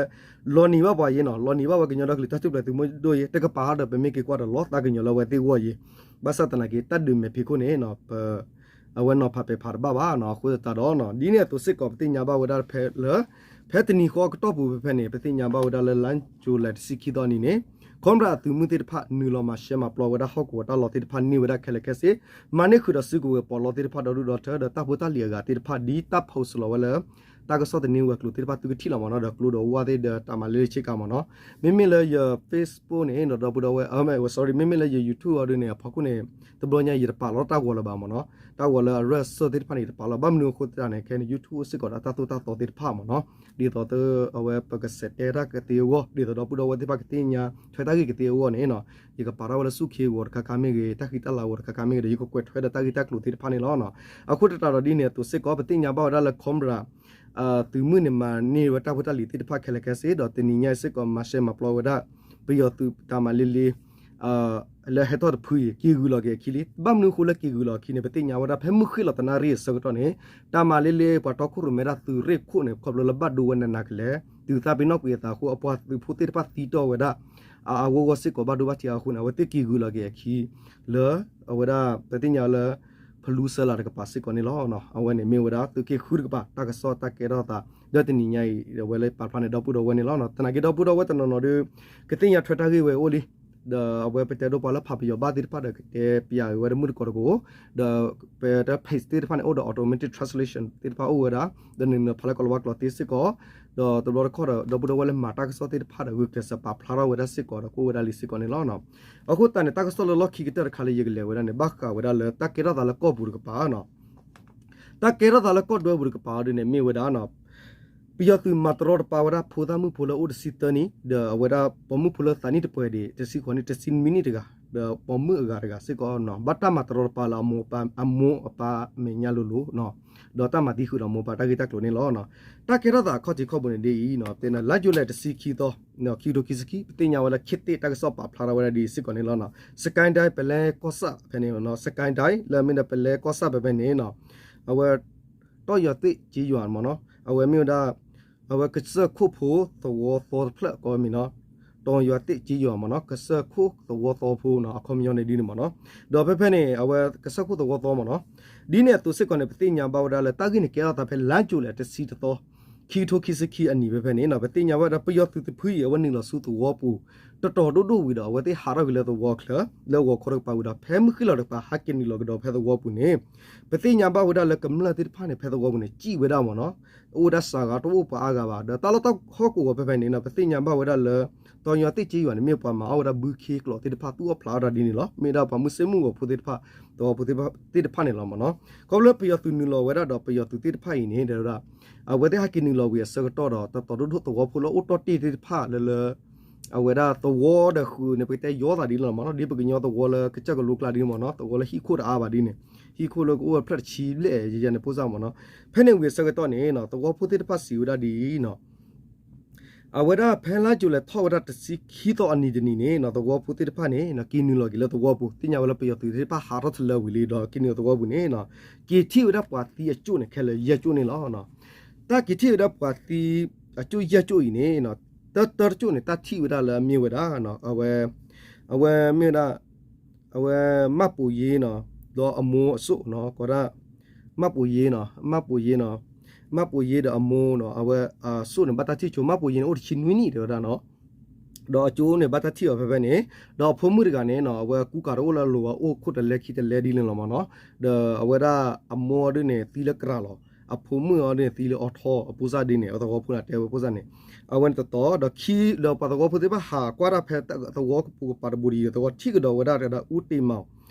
လီၤနံၤဘၣ်ပှၤယ့ၤနီၤ လီၤနံၤဘၣ်ဝဲကညီဒီကလုာ်တၢ်ထူၣ်ဖျဲးသုးမုၢ်ဒိၣ်ယ့ၤ တကပၤဒီးပမ့ၢ်က့ၤကွၢ်ဒီးလီၤသးကညီၤလၢအဝဲသ့ၣ်အဂီၢ်ယ့ၤ ဘၣ်ဆၣ်သနာ်က့ တၢ်ဒုးမဲာ်ဖံးခိၣ်န့ၣ် ပ အဝဲနီၤဖးပဲာ်ဖးတဘၣ်ဘၣ်နီၤ အဃိသတးဒီး ဒ်န့ၣ်အသိးစ့ၢ်ကီး ပသ့ၣ်ညါဘၣ်ဝဲဒၣ်ဖဲလၢ ဖဲတနံၤဃီအကတီၢ်ပူၤဖဲဖဲန့ၣ် ပသ့ၣ်ညါဘၣ်ဝဲဒၣ်လၢ လါယူၤလဲၣ်တဆံခံသီအနံၤန့ၣ် Cobra အသုးမုၢ်သ့ၣ်တဖၣ် နုာ်လီၤမၤရှဲမၤပျီဝဲဒၣ်ဟီၣ်ကဝီၤတၢ်လီၢ်သ့ၣ်တဖၣ်န့ၢ်ဝဲဒၣ်ခဲလၢာ်ခဲဆ့ မၤန့ၢ်ဃုာ်ဒီးစုကဝဲၤပီးလီသ့ၣ်တဖၣ်ဒီဒူၣ်ဒီထၢ ဒီးတၢ်ဖိတၢ်လံၤအဂၤသ့ၣ်တဖၣ် ဒ်တၢ် post လီၤဝဲလၢ တၢ်ကစီၣ်သန့ဝဲၤကျိၤသ့ၣ်တဖၣ် သုကထံၣ်လီၤမ့ၢ်နီၤ ဒီးကျိဒီးဝၣ်သ့ၣ်ဒီးတၢ်မၤလ့လ့ဆ့ကၤမ့ၢ်နီၤ မ့မ့ၢ်လၢယ Facebook န့ၣ် ဒီးဒီပုၢ်ဒီဝဲၢ် အ sorry မ့မ့ၢ်လၢယ YouTube အီၤဒ်န့ၣ် အဖီခိၣ်န့ၣ် တဘျီညါယတပာ်လီၤတၢ်ဂီၤလၢၤဘၣ်မ့ၢ်နီၤ တၢ်ဂီၤလၢအရၢၢ်စၢၢ်သ့ၣ်တဖၣ်န့ၣ် ယတပာ်လီၤ ဘၣ်မနုၤအဃိသတးန့ၣ် ခဲန့ၣ် YouTube စ့ၢ်ကီးဒီးတၢ်သိၣ်တၢ်သီသ့ၣ်တဖၣ်မ့ၢ်နီၤ ဒ်သိးအဝဲပကစဲးတဲတၢ်ကသ့အဂီၢ် ဒ်သိးဒီပုၢ်ဒီဝဲၢ်သ့ၣ်တဖၣ်ကသ့ၣ်ညါ ထွဲတၢ်ဂ့ၢ်ကသ့အဂီၢ်န့ၣ် ယကပာ်ထီၣ်ဝဲလၢဆူၣ်ခ့ဂီၤတခါခါမ့ၢ်ဂ့ၤ တၢ်ဃံတၢ်လၤဂီၤတခါခါမ့ၢ်ဂ့ၤဒီး ယကကွဲးထွဲဒီးတၢ်ဂ့ၢ်တၢ်ကျိၤသ့ၣ်တဖၣ်န့ၣ်လီၤ. အဃိသတးဒီးဒ်န့ၣ်အသိးစ့ၢ်ကီး ပသ့ၣ်ညါဘၣ်ဝဲဒၣ်လၢ Cobra သုးမုၢ်န့ၣ် မၤန့ၢ်ဝဲတၢ်ဖိတၢ်လံၤသ့ၣ်တဖၣ်ခဲလၢာ်ခဲဆ့ ဒီးတနံၤညါအံၤစ့ၢ်ကီး မၤရှဲမၤပျီဝဲဒၣ် ပယီၤသုးတၢ်မၤလ့လ့ လၢဟဲထီၣ်တဖုအံၤ က့ၤဂုာ်လီၤက့ၤအခံလံ. ဘၣ်မနုၤအဃိလၢက့ၤဂုာ်လီၤအခံန့ၣ် ပသ့ၣ်ညါဝဲဒၣ် ဖဲမုၢ်ဃ့ၢ်လီၤတနၣ်ရံၣ်အဆၢကတီၢ်န့ၣ် တၢ်မၤလ့လ့ပှၤတီခိၣ်ရိၣ်မဲဒၣ်သုးရ့ၣ်ခိၣ်န့ၣ် ခီဖျိလၢဘၣ်ဒိဝဲနးနးကလဲာ် သုးသးပ့ၤနီၣ်ကွံာ်အသးအဃိ အပှၤသုးဖိသ့ၣ်တဖၣ်သံတီၢ်ဝဲဒၣ် အဂီၢ်ဂီၢ်စ့ၢ်ကီးဘၣ်ဒိဘၣ်ထံးအဃိန့ၣ် အဝဲသ့ၣ်က့ၤဂုာ်လီၤက့ၤအခံ လၢ အဝဲဒၣ် ပသ့ၣ်ညါလၢ ဖလူစၢလးတကပၤစ့ၢ်ကီးန့ၣ်လီၤ. အဝဲန့ၣ်မ့ၢ်ဝဲဒၣ် သုးက့ဃုတကပၤ တၢ်ကစီၣ်တၢ်ကဲထီၣ်သး ဒီးတနံၤညါအံၤ အဝဲလၢပာ်ဖျါန့ၣ် ဒီပုၢ်ဒီဝဲၢ်န့ၣ်လီၤ. သနာ်က့ဒီပုၢ်ဒီဝဲၢ်တနီၤနီၤဒီး ကသ့ၣ်ညါထွဲတၢ်ဂ့ၢ်ဝဲအိၣ်လံ ဒီးအဝဲပတဲဒိပှၤလၢဖးပယီၤဘၣ်သ့ၣ်တဖၣ်ဒီး ကတဲပယၤဝဲဒၣ်မုၢ်တကိးတကိး ဒီးပတဲ page သ့ၣ်တဖၣ်န့ၣ် အိၣ်ဒီး automatic translation သ့ၣ်တဖၣ်အိၣ်ဝဲဒၣ် ဒီးနုာ်လီၤဖးလၢကိၤလၤဝါကျိာ်သ့စ့ၢ်ကီး ဒီးတဘျီတခီၣ်ဒီး ဒီပုၢ်ဒီဝဲၢ်လၢမၤတၢ်ကစီၣ်သ့ၣ်တဖၣ်ဒီး ဂုာ်ကျဲးစၢးပာ်ဖျါထီၣ်ဝဲဒၣ်စ့ၢ်ကီးဒီး ကအိၣ်ဝဲဒၣ်လံစ့ၢ်ကီးန့ၣ်လီၤ. အဃိသတးန့ၣ် တၢ်ကစီၣ်လၢလီၢ်ခံကတၢၢ်တခါလၢယကလဲၤဝဲဒၣ်န့ၣ် ဘၣ်ဃးဝဲဒၣ်လၢတၢ်ကဲထီၣ်သးလၢကီၢ်ပူၤတကပၤ တၢ်ကဲထီၣ်သးလၢကီၢ်ဒွဲပူၤတကပၤအီၤဒ်န့ၣ် မ့ၢ်ဝဲဒၣ် ပယီၤသုးမၤတရီတပါဝဲဒၣ် ဖိသၣ်မုၣ်ဖိလၢအိၣ်တဆံသၢနံၣ် ဒီးအဝဲဒၣ်ပိာ်မုၣ်ဖိလၢသးနံၣ်တပှဲၤဒံး တဆံဃိးနံၣ် တဆံနွံနံၣ်တဂၤ ဒီးပိာ်မုၣ်အဂၤတဂၤစ့ၢ်ကီးနီၤ ဘၣ်တၢ်မၤတရီတပါလၢအမိၢ်အပၢ် အမိၢ်အပၢ်အမဲာ်ညါလိၤလိၤ ဒီးတၢ်မၤသံဃုာ်ဒီးမိၢ်ပၢ်တၢ်ဂ့ၢ်တၢ်ကျိၤန့ၣ်လီၤ. တၢ်ကဲထီၣ်သးအခီၣ်ထံးခီၣ်ဘိန့ၣ်ဒ်အံၤ လါယူၤလံတဆံခံသီ ခံကထိခံဆံခံ ပသ့ၣ်ညါဝဲလၢ ခေတ်သစ်တၢ်ကစီၣ်ပာ်ဖျါထီၣ်ဝဲဒၣ်ဒ်အံၤစ့ၢ်ကီးန့ၣ်လီၤ. စကဲဒဲး ပလဲကီၢ်ဆၣ်ဖဲန့ၣ် စကဲဒဲး လၢမ့ၢ်ဒီးပလဲကီၢ်ဆၣ်ဖဲဖဲန့ၣ် အဝဲ တီၢ်ယွၤသ့ၣ်က့ယွၤမ့ၢ်နီၤ အဝဲမ့ၢ်ဝဲဒၣ် အဝဲကစၢၢ်ခိၣ်ဖိသဝီသီတဖျၢၣ်ကိးမံၤနီၤ တီၢ်ယွၤသ့ၣ်က့ယွၤမ့ၢ်နီၤ ကစၢၢ်ခိၣ်သဝီသီဖိနီၤ အခီပညီန့ၣ်ဒ်န့ၣ်မ့ၢ်နီၤ ဒီးဖဲဖဲန့ၣ် အဝဲကစၢၢ်ခိၣ်သဝီသီမ့ၢ်နီၤ ဒ်န့ၣ်အသိးစ့ၢ်ကီးန့ၣ် ပသ့ၣ်ညါဘၣ်ဝဲဒၣ်လၢတၢ်ဂ့ၢ်န့ၣ်ကဲထီၣ်သးဖဲလါယူၤလံတဆံတသီ ခံကထိခံဆံခံအနံၤဖဲဖဲန့ၣ် ပသ့ၣ်ညါဝဲဒၣ်ပယီၤသုးတဖုအံၤ အဝဲနုာ်လီၤဆူသဝီပူၤ တတီၤဒိၣ်ဒိၣ်ဝံၤဒီး အဝဲသ့ၣ်ဟးထီၣ်က့ၤလၢသဝီချၢ လၢဂီၤခီတကပၤဝံၤဒီး ဖဲမုၢ်ဃ့ၢ်လီၤတကပၤ ဟဲက့ၤနုာ်လီၤကဒီးဖဲသဝီပူၤန့ၣ် ပသ့ၣ်ညါဘၣ်ဝဲဒၣ်လၢကမျၢၢ်သ့ၣ်တဖၣ်န့ၣ် ဖဲသဝီပူၤန့ၣ် စံၣ်ဝဲဒၣ်မ့ၢ်နီၤ, အိၣ်ဝဲဒၣ်စှၤဂၤ တအိၣ်ပှၤအါဂၤဘၣ်. ဒီးတၢ်လီၢ်တၢ်ဟီၣ်ကဝီၤဖဲဖဲန့ၣ်နီၤ ပသ့ၣ်ညါဘၣ်ဝဲဒၣ်လၢ တီညီသ့ၣ်က့ယွၤန့ၣ် မ့ၢ်ပှၤမၤအီၣ်ဝဲဒၣ်ဘုခ့ကျိးသ့ၣ်တဖၣ် သူၣ်အီၣ်ဖျးအီၣ်တၢ်ဒ်န့ၣ်လီၤ. မ့ၢ်ဒၣ်ပှၤမုၢ်ဆ့ၣ်မုၢ်ဂီၤဖိသ့ၣ်တဖၣ် သဝီဖိသ့ၣ်တဖၣ်န့ၣ်လီၤမ့ၢ်နီၤ. ခီဖျိလၢပယီၤသုးနုာ်လီၤဝဲဒၣ်ဒီး ပယီၤသုးသ့ၣ်တဖၣ်အံၤန့ၣ် တဲဝဲဒၣ် အဝဲသ့ၣ်ဟဲက့ၤနုာ်လီၤဝံၤအဆၢကတီၢ်ဒီး တတီၤဒိၣ်ဒိၣ်သဝီဖိလၢအိၣ်တီၢ်တ့ၢ်သ့ၣ်တဖၣ်လၢလၢ အဝဲဒၣ်သဝီဒီးဃုာ်န့ၣ် ပကတဲယီသးဒ်လီၤမ့ၢ်နီၤ, ဒ်ပကညီသဝီလၢကစၢၢ်ကလိကျါဒ်မ့ၢ်နီၤ, သဝီလၢဟံၣ်ခိၣ်တအါဘၣ်ဒ်န့ၣ်, ဟံၣ်ခိၣ်လၢကအိၣ်ဝဲဖျၢၣ်တဆံဘျဲၣ်ယဲယဲန့ၣ် ဖိစၢ်မ့ၢ်နီၤ. ဖဲန့ၣ်ဝံၤအဆၢကတီၢ်န့ၣ်နီၤ သဝီဖိသ့ၣ်တဖၣ်စံးဝဲဒၣ်ဒ်အံၤနီၤ, အဝဲဒၣ်ဖဲလါယူၤလံထီၣ်ဝဲဒၣ်တဆံခံသီအနံၤတနံၤန့ၣ်နီၤ သဝီဖိသ့ၣ်တဖၣ်န့ၣ်နီၤ က့ၤနုာ်လီၤက့ၤလၢသဝီပူၤ သ့ၣ်ညါဝဲလၢပယီၤသုးသ့ၣ်တဖၣ်ဟးထီၣ်တလၢဝံၤလံဒီး က့ၤနုာ်လီၤသဝီပူၤန့ၣ်နီၤ က့ၤထံၣ်ဝဲဒၣ်ပှၤသံအကၠိၣ်န့ၣ် ခဲလၢာ်ယဲၢ်ကၠိၣ်န့ၣ်လီၤ. တၢ်က့ၤထံၣ်ဝဲဒၣ်ပှၤသံအကၠိၣ်ယဲၢ်ကၠိၣ်အံၤန့ၣ်နီၤ တၢတၢတကၠိၣ်န့ၣ် တၢ်ထံၣ်ဝဲဒၣ်လၢအမ့ၢ်ဝဲဒၣ် အဝဲ အဝဲမ့ၢ်ဝဲဒၣ် အဝဲမၢ်ပိာ်ယ့နီၤ ဒီးအမိၢ်အစိၣ်နီၤ ကိးဒၣ် မၢ်ပိာ်ယ့နီၤ မၢ်ပိာ်ယ့နီၤ မၢ်ပိာ်ယ့ဒီးအမိၢ်နီၤ အဝဲအစိၣ်န့ၣ် ဘၣ်တၢ်ထံၣ်ဆိ မၢ်ပိာ်ယ့န့ၣ် အိၣ်တဆံနွံနံၣ်တဲဝဲဒၣ်နီၤ ဒီးအကၠိန့ၣ် ဘၣ်တၢ်ထံၣ်အီၤဖဲဖဲန့ၣ် ဒီးအဖိမုၣ်တဂၤန့ၣ်နီၤ အဝဲကူကၤတအိၣ်လၢအလိၤဘၣ် အိၣ်ခိၣ်တလဲခံတလဲဒ်န့ၣ်လီၤမ့ၢ်နီၤ. ဒီးအဝဲဒၣ်အမိၢ်အီၤဒ်န့ၣ် သံလၢကြၤလီၤ အဖိမုၣ်အီၤဒ်န့ၣ် သံလၢအီထီ အဖိစၢ်ဒ်န့ၣ် အသဝီဖိန့ၣ်တဲဝဲဖိစၢ်န့ၣ် အဝဲန့ၣ်တတီၤ ဒီးခံ ဒီးပှၤသဝီဖိသ့ၣ်တဖၣ်ဟးကွၢ်တၢ်ဖဲသဝီကပူၤကပၤတဘိးဒီး သဝီထံၣ်ကဒီးဝဲဒၣ်တဂၤ အူတ့ၢ်မၤ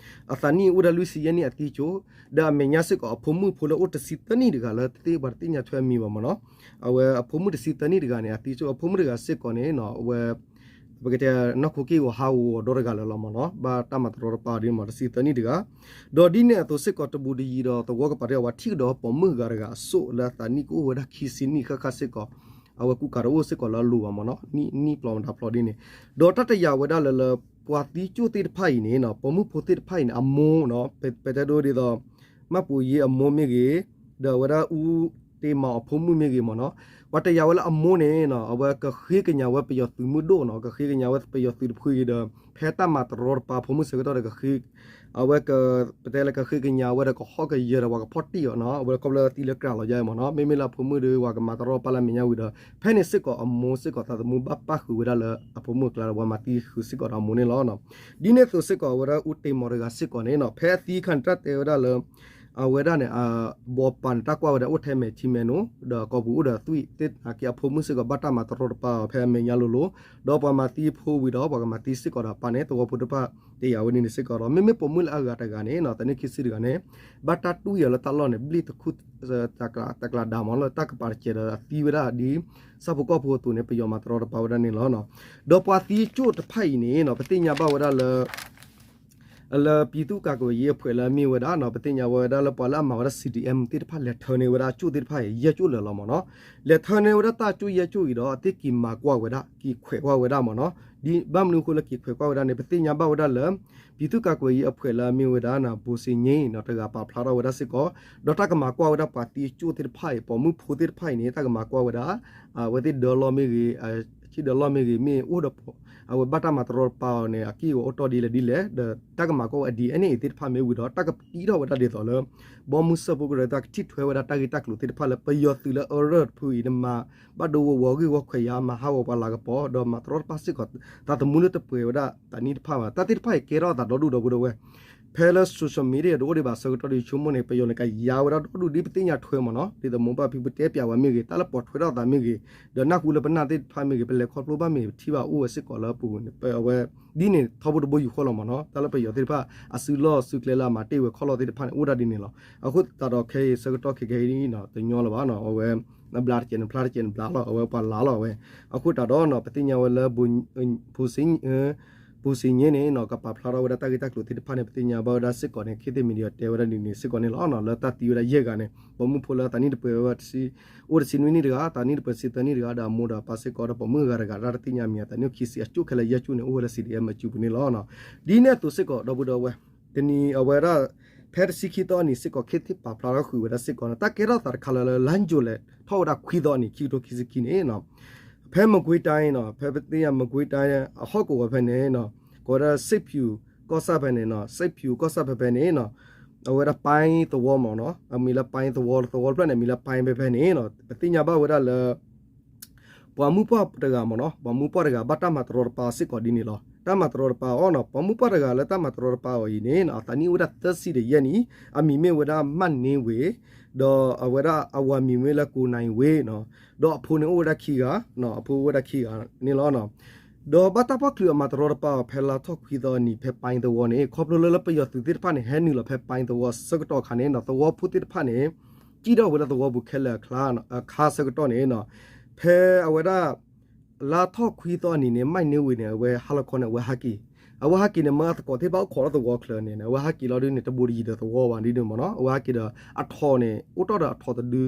အသးနံၣ်အိၣ်ဒၣ်လွံၢ်ဆံယဲၢ်နံၣ်အသံကၠိ ဒီးအမဲာ်ညါစ့ၢ်ကီး အဖိမုၣ်ဖိလၢအိၣ်တဆံသၢနံၣ်တဂၤလၢသ့ၣ် ပှၤတသ့ၣ်ညါထွဲအမံၤဘၣ်မ့ၢ်နီၤ. အဝဲအဖိမုၣ်တဆံသၢနံၣ်တဂၤန့ၣ် အသံကၠိ အဖိမုၣ်တဂၤစ့ၢ်ကီးန့ၣ် အဝဲ ပကတဲနီၢ်ခိက့ၢ်ဂီၤဟးဂီၤဒီတဂၤလၢာ်လီၤမ့ၢ်နီၤ. ဘၣ်တၢ်မၤတရီတပါဒ်မ့ၢ် တဆံသၢနံၣ်တဂၤ ဒီးဒ်န့ၣ်အသိးစ့ၢ်ကီး တဘူးတယံၤဒီးသဝီကပၤတဂၤ ပှၤထံၣ်ကဒီးပိာ်မုၣ်ဂၤတဂၤအစိၣ်လၢအသးနံၣ်ကအိၣ်ဝဲဒၣ်ခံဆံနံၣ်ဃၣ်ဃၣ်စ့ၢ်ကီး အဝဲကူကၤတအိၣ်စ့ၢ်ကီးလၢအလိၤဘၣ်မ့ၢ်နီၤ. နံၣ်နံၣ်ပျီမတၤဖျီဒ်န့ၣ် ဒီးတၢ်တယာ်ဝဲဒၣ်လၢလၢ ပှၤသံကၠိၣ်သ့ၣ်တဖၣ်အံၤန့ၣ် ပိာ်မုၣ်ဖိသ့ၣ်တဖၣ်အံၤန့ၣ် အမိၢ်နီၤ ပတဲဒိဒ်သိး မၢ်ပိာ်ယ့အမိၢ်မ့ၢ်ဂ့ၤ ဒီးအဝဲဒၣ်အူတ့ၢ်မၤအဖိမုၣ်မ့ၢ်ဂ့ၤမ့ၢ်နီၤ ပှၤတယာ်ဝဲလၢအမိၢ်န့ၣ် အဝဲကဃ့ကညးဝဲပယီၤသုးမုၢ်ဒိၣ်နီၤ ကဃ့ကညးဝဲပယီၤသုးတဖုအံၤဒီး ဖဲတၢ်မၤတရီတပါဖိမုၣ်ဆၢကတီၢ်ဒီးကဃ့ အဝဲက ပတဲလၢကဃ့ကညးဝဲဒီးကဟီၣ်ကယၢၤဒီးပှၤကဖီၣ်တံၢ်အီၤနီၤ အဝဲခီဖျိသံလၢကြၤလီၤယါမ့ၢ်နီၤ မ့မ့ၢ်လၢအဖိမုၣ်ဒီး ပှၤကမၤတရီတပါလၢအမဲာ်ညါဝံၤဒီး ဖဲန့ၣ်စ့ၢ်ကီးအမိၢ်စ့ၢ်ကီးသးသမူဘၣ်ပၣ်ဃုာ်ဝဲဒၣ်လၢ အဖိမုၣ်အကျါဒီးပှၤမၤသံဃုာ်စ့ၢ်ကီးဒီးအမိၢ်န့ၣ်လီၤ. ဒ်န့ၣ်အသိးစ့ၢ်ကီးအဝဲဒၣ်အူတ့ၢ်မၤတဂၤစ့ၢ်ကီးန့ၣ်နီၤ ဖဲအသံအခါန့ၣ် တၢ်တဲဝဲဒၣ်လၢ အဝဲဒၣ်န့ၣ် ဘီပၤန့ၣ် တၢ်ကွၢ်ဝဲဒၣ်အိၣ်ထဲမဲာ်ထံမဲာ်နိ ဒီးကိာ်ပူၤအိၣ်ဒီးသွံၣ်သ့ၣ်နာ်က့ အဖိမုၣ်စ့ၢ်ကီးဘၣ်တၢ်မၤတရီတပါအီၤဖဲအမဲာ်ညါလိၤလိၤ ဒီးပှၤမၤသံဖိဝံၤဒီး ပှၤကမၤသံစ့ၢ်ကီးဒီးပၢ်န့ၣ် သဝီဖိတဖၣ်တယာ်ဝဲန့ၣ်န့ၣ်စ့ၢ်ကီးဒီး မ့မ့ၢ်ပိာ်မုၣ်လၢအဂၤတဂၤန့ၣ်နီၤ သးနံၣ်ခံဆံတဂၤန့ၣ် ဘၣ်တၢ်တွံၢ်အီၤလၢတၢ်လီၢ်န့ၣ် ဘျ့ၣ်တခူၣ် တကျးဒၣ်မ့ၢ်လၢတၢ်ကပၤတစဲးဒီးအသံဝဲဒၣ်ဒ် ဆၣ်ဖိကီၢ်ဖိအသိးန့ၣ် ပယီၤမၤတရီတပါဝဲဒၣ်န့ၣ်လီၤ. ဒီးပှၤသံကၠိၣ်တဖၣ်အံၤန့ၣ်နီၤ ပသ့ၣ်ညါဘၣ်ဝဲဒၣ်လၢ လၢပြည်သူ့ကာကွယ်ရေးအဖွဲ့လၢအမ့ၢ်ဝဲဒၣ်နီၤ ပသ့ၣ်ညါဝဲဒၣ်လၢပှၤလၢအမၤဝဲဒၣ် စီၣ်ဒီအမ် သ့ၣ်တဖၣ်လဲၤထၢန့ၢ်ဝဲဒၣ်ကၠိၣ်သ့ၣ်တဖၣ်အံၤ ယဲၢ်ကၠိၣ်လၢာ်လီၤမ့ၢ်နီၤ. လဲၤထၢန့ၢ်ဝဲဒၣ်တၢ်ကၠိၣ်ယဲၢ်ကၠိၣ်အံၤဒီး အသ့ၣ်က့ၤမၤကွၢ်ဝဲဒၣ် က့ၤခွဲးကွၢ်ဝဲဒၣ်မ့ၢ်နီၤ. ဒ်ဘၣ်မနုၤအဃိလၢက့ၤခွဲးကွၢ်ဝဲဒၣ်န့ၣ် ပသ့ၣ်ညါဘၣ်ဝဲဒၣ်လၢ ပြည်သူ့ကာကွယ်ရေးအဖွဲ့လၢအမ့ၢ်ဝဲဒၣ် ဘိစ့ည့နီၤ တဂၤပာ်ဖျါထီၣ်ဝဲဒၣ်စ့ၢ်ကီး ဒီးတၢ်ကမၤကွၢ်ဝဲဒၣ်ပှၤသံကၠိၣ်သ့ၣ်တဖၣ်အံၤ ပိာ်မုၣ်ဖိသ့ၣ်တဖၣ်အံၤန့ၣ် တၢ်ကမၤကွၢ်ဝဲဒၣ် အဝဲသ့ၣ်ဒၢလီၢ်မ့ၢ်ဂ့ၤ ဆ့ဒၢလီၢ်မ့ၢ်ဂ့ၤ မ့ၢ်အိၣ်ဒီး အဝဲဘၣ်တၢ်မၤတရီတပါအီၤန့ၣ် အက့ၢ်အဂီၤအိၣ်တီၢ်ဒ်လဲၣ်ဒ်လဲၣ် ဒီးတၢ်ကမၤကွၢ်ဝဲ DNA သ့ၣ်တဖၣ်မ့ၢ်ဝံၤဒီး တၢ်ကတံထီၣ်ဝဲဒၣ်ဒ်သိးလၢ ဘီမုၢ်စၢဖှိၣ်ကရၢ တၢ်ကထံၣ်ထွဲဝဲဒၣ်တၢ်ဂ့ၢ်တၢ်ကျိၤသ့ၣ်တဖၣ်လၢ ပယီၤသုးလၢအရၢၢ်တဖုအံၤ နမၤဘၣ်ဒိဝဲဝီၤဂံၢ်ဝီၤခွဲးယါ မၤဟးဂီၤပှၤလၤကပီၤ ဒီးမၤတရီတပါစ့ၢ်ကီး သးသမူလၢတပှဲၤဝဲဒၣ်သးနံၣ်တဖၣ်ဘၣ် တၢ်သ့ၣ်တဖၣ်အံၤကဲထီၣ်အသးဒီဒူၣ်ဒီပုၢ်ဒီဝဲၢ် ဖဲလၢ social media တအိၣ်ဒံးဘၣ်အဆၢကတီၢ်ဒီး ယဆိကမိၣ်န့ၣ် ပယီၤန့ၣ် ကယါဝဲဒၣ်ဒီဒူၣ်ဒ်ပသ့ၣ်ညါထွဲမ့ၢ်နီၤ ဒ်သိးမိၢ်ပၢ်ဖံဖုတဲပၠးဝဲမ့ၢ်ဂ့ၤ တၢ်လၢပိာ်ထွဲထီၣ်သးမ့ၢ်ဂ့ၤ ဒီးနၢ်ဟူလၢပနၢ်သ့ၣ်တဖၣ်မ့ၢ်ဂ့ၤ ပလဲၤခီဖျိဘၣ်မ့ၢ်ဂ့ၤ ပထံၣ်ဘၣ်အိၣ်ဝဲစ့ၢ်ကီးလၢအပူၤန့ၣ် အဝဲ ဒ်န့ၣ်ထီဘိတဘိယူၢ်ဃီလီၤမ့ၢ်နီၤ တၢ်လၢပယီၤသ့ၣ်တဖၣ် အစုလီၢ်စုကျဲလၢအမၤတ့ၢ်ဝဲခီၣ်လီၢ်သ့ၣ်တဖၣ်န့ၣ် အိၣ်ဒၣ်ဒ်န့ၣ်လီၤ. အဃိသတးဒီးခဲအံၤဆၢကတီၢ်ခဲကနံၣ်အံၤနီၤ တညီလၢၤဘၣ်နီၤ အဝဲ နဘျါတကဲးနဖျါတကဲးနဘျါလီၤ အဝဲပှၤလၤလီၤအဝဲ အဃိသတးဒီးနီၤ ပသ့ၣ်ညါဝဲလၢ ပူၤစ့ည့န့ၣ်နီၤ ကပာ်ဖျါထီၣ်ဝဲဒၣ်တၢ်ဂ့ၢ်တၢ်ကျိၤသ့ၣ်တဖၣ်န့ၣ် ပသ့ၣ်ညါဘၣ်ဝဲဒၣ်စ့ၢ်ကီးန့ၣ် ခေတ်သစ်မီဒီယာ တဲဝဲဒၣ်ဒ်န့ၣ်စ့ၢ်ကီးန့ၣ်လီၤ. လၢတၢ်သံဝဲဒၣ်ယဲၢ်ဂၤန့ၣ် ပိာ်မုၣ်ဖိလၢအသးနံၣ်တပှဲၤဝဲ အိၣ်တဆံနွံနံၣ်တဂၤ သးနံၣ်တပှဲၤတဆံသၢနံၣ်တဂၤ ဒီးအမိၢ်ဒီးအပၢ်စ့ၢ်ကီး ဒီးပိာ်မုၣ်အဂၤတဂၤ တၢ်တသ့ၣ်ညါမံၤ သးနံၣ်အိၣ်ခံဆံအကၠိၣ်ခဲလၢာ်ယဲၢ်ကၠိၣ်န့ၣ် အိၣ်ဝဲလၢ စီၣ်ဒီအမ် အစုပူၤန့ၣ်လီၤ. ဒ်န့ၣ်အသိးစ့ၢ်ကီး ဒီပုၢ်ဒီဝဲၢ် တနံၤအဝဲဒၣ် ဖဲတဆံခံသီအနံၤစ့ၢ်ကီး ခေတ်သစ် ပာ်ဖျါထီၣ်ဃုာ်ဝဲဒၣ်စ့ၢ်ကီးန့ၣ် တၢ်ကဲထီၣ်သးတခါလၢလၢ လါယူၤလံ ထီၣ်ဝဲဒၣ်ခွံသီအနံၤ ခံကထိခံဆံခံန့ၣ်နီၤ ဖဲမကွ့ၤတၢ်နီၤ ဖဲပသ့ၣ်ညါမကွ့ၤတၢ်အဟီၣ်ကဝီၤဖဲန့ၣ်နီၤ ကိးဝဲဒၣ် စ့ၣ်ဖၠူၤကီၢ်ဆၣ်ဖဲန့ၣ်နီၤ စ့ၣ်ဖၠူၤကီၢ်ဆၣ်ဖဲဖဲန့ၣ်နီၤ အဝဲဒၣ်ပၢ်သဝီမ့ၢ်နီၤ အမံၤလၢပၢ်သဝီ သဝီတဖျၢၣ်န့ၣ် အမံၤလၢပၢ်ဖဲဖဲန့ၣ်နီၤ ပသ့ၣ်ညါဘၣ်ဝဲဒၣ်လၢ ပှၤမုၢ်ပှၢ်တဂၤမ့ၢ်နီၤ, ပှၤမုၢ်ပှၢ်တဂၤဘၣ်တၢ်မၤတရီတပါစ့ၢ်ကီးဒ်န့ၣ်လီၤ. တၢ်မၤတရီတပါအီၤနီၤ, ပှၤမုၢ်ပှၢ်တဂၤလၢတၢ်မၤတရီတပါအီၤအံၤန့ၣ် အသးနံၣ်အိၣ်ဝဲဒၣ်သၢဆံဒီးယဲၢ်နံၣ်, အမံၤမ့ၢ်ဝဲဒၣ်မၢ်န့ဝ့ၤ, ဒီးအဝဲဒၣ်အဝၤမံၤမ့ၢ်လၢကိးနံၤဝ့ၤနီၤ, ဒီးအဖိန့ၣ်အိၣ်ဝဲဒၣ်ခံဂၤ, အဖိအိၣ်ဝဲဒၣ်ခံဂၤန့ၣ်လီၤ. ဒီးဘၣ်တၢ်ဖီၣ်ချုးအမၤတရီတပါအီၤဖဲလါထီၣ်ခွံသီအနံၤ ဖဲပၢ်သဝီန့ၣ် ခီဖျိလၢလၢပယီၤသုးသ့ၣ်တဖၣ်န့ၣ် ဟဲနုာ်လီၤဖဲပၢ်သဝီဆၢကတီၢ်အခါန့ၣ်နီၤ, သဝီဖိသ့ၣ်တဖၣ်န့ၣ် စံၣ်ထီၣ်ဝဲလၢသဝီပူၤခဲလၢာ်အခါဆၢကတီၢ်န့ၣ်နီၤ, ဖဲအဝဲဒၣ် လါထီၣ်ခွံသီအနံၤန့ၣ် မၢ်န့ဝ့ၤန့ၣ် အဝဲဟါလီၤခီန့ၣ် အဝဲဟးက့ၤ, အဝဲဟးက့ၤန့ၣ် မၢအသကိးသ့ၣ်တဖၣ်အိၣ်ခိးလၢသဝီချၢန့ၣ် အဝဲဟးက့ၤလီၤဒုန့ၣ် တဘူးတယံၤဒီးသဝီဘၣ်ဒ်န့ၣ်မ့ၢ်နီၤ, အဝဲဟးက့ၤဒီးအထိးန့ၣ် အိၣ်တ့ၢ်ဒီးအထိးတဒု,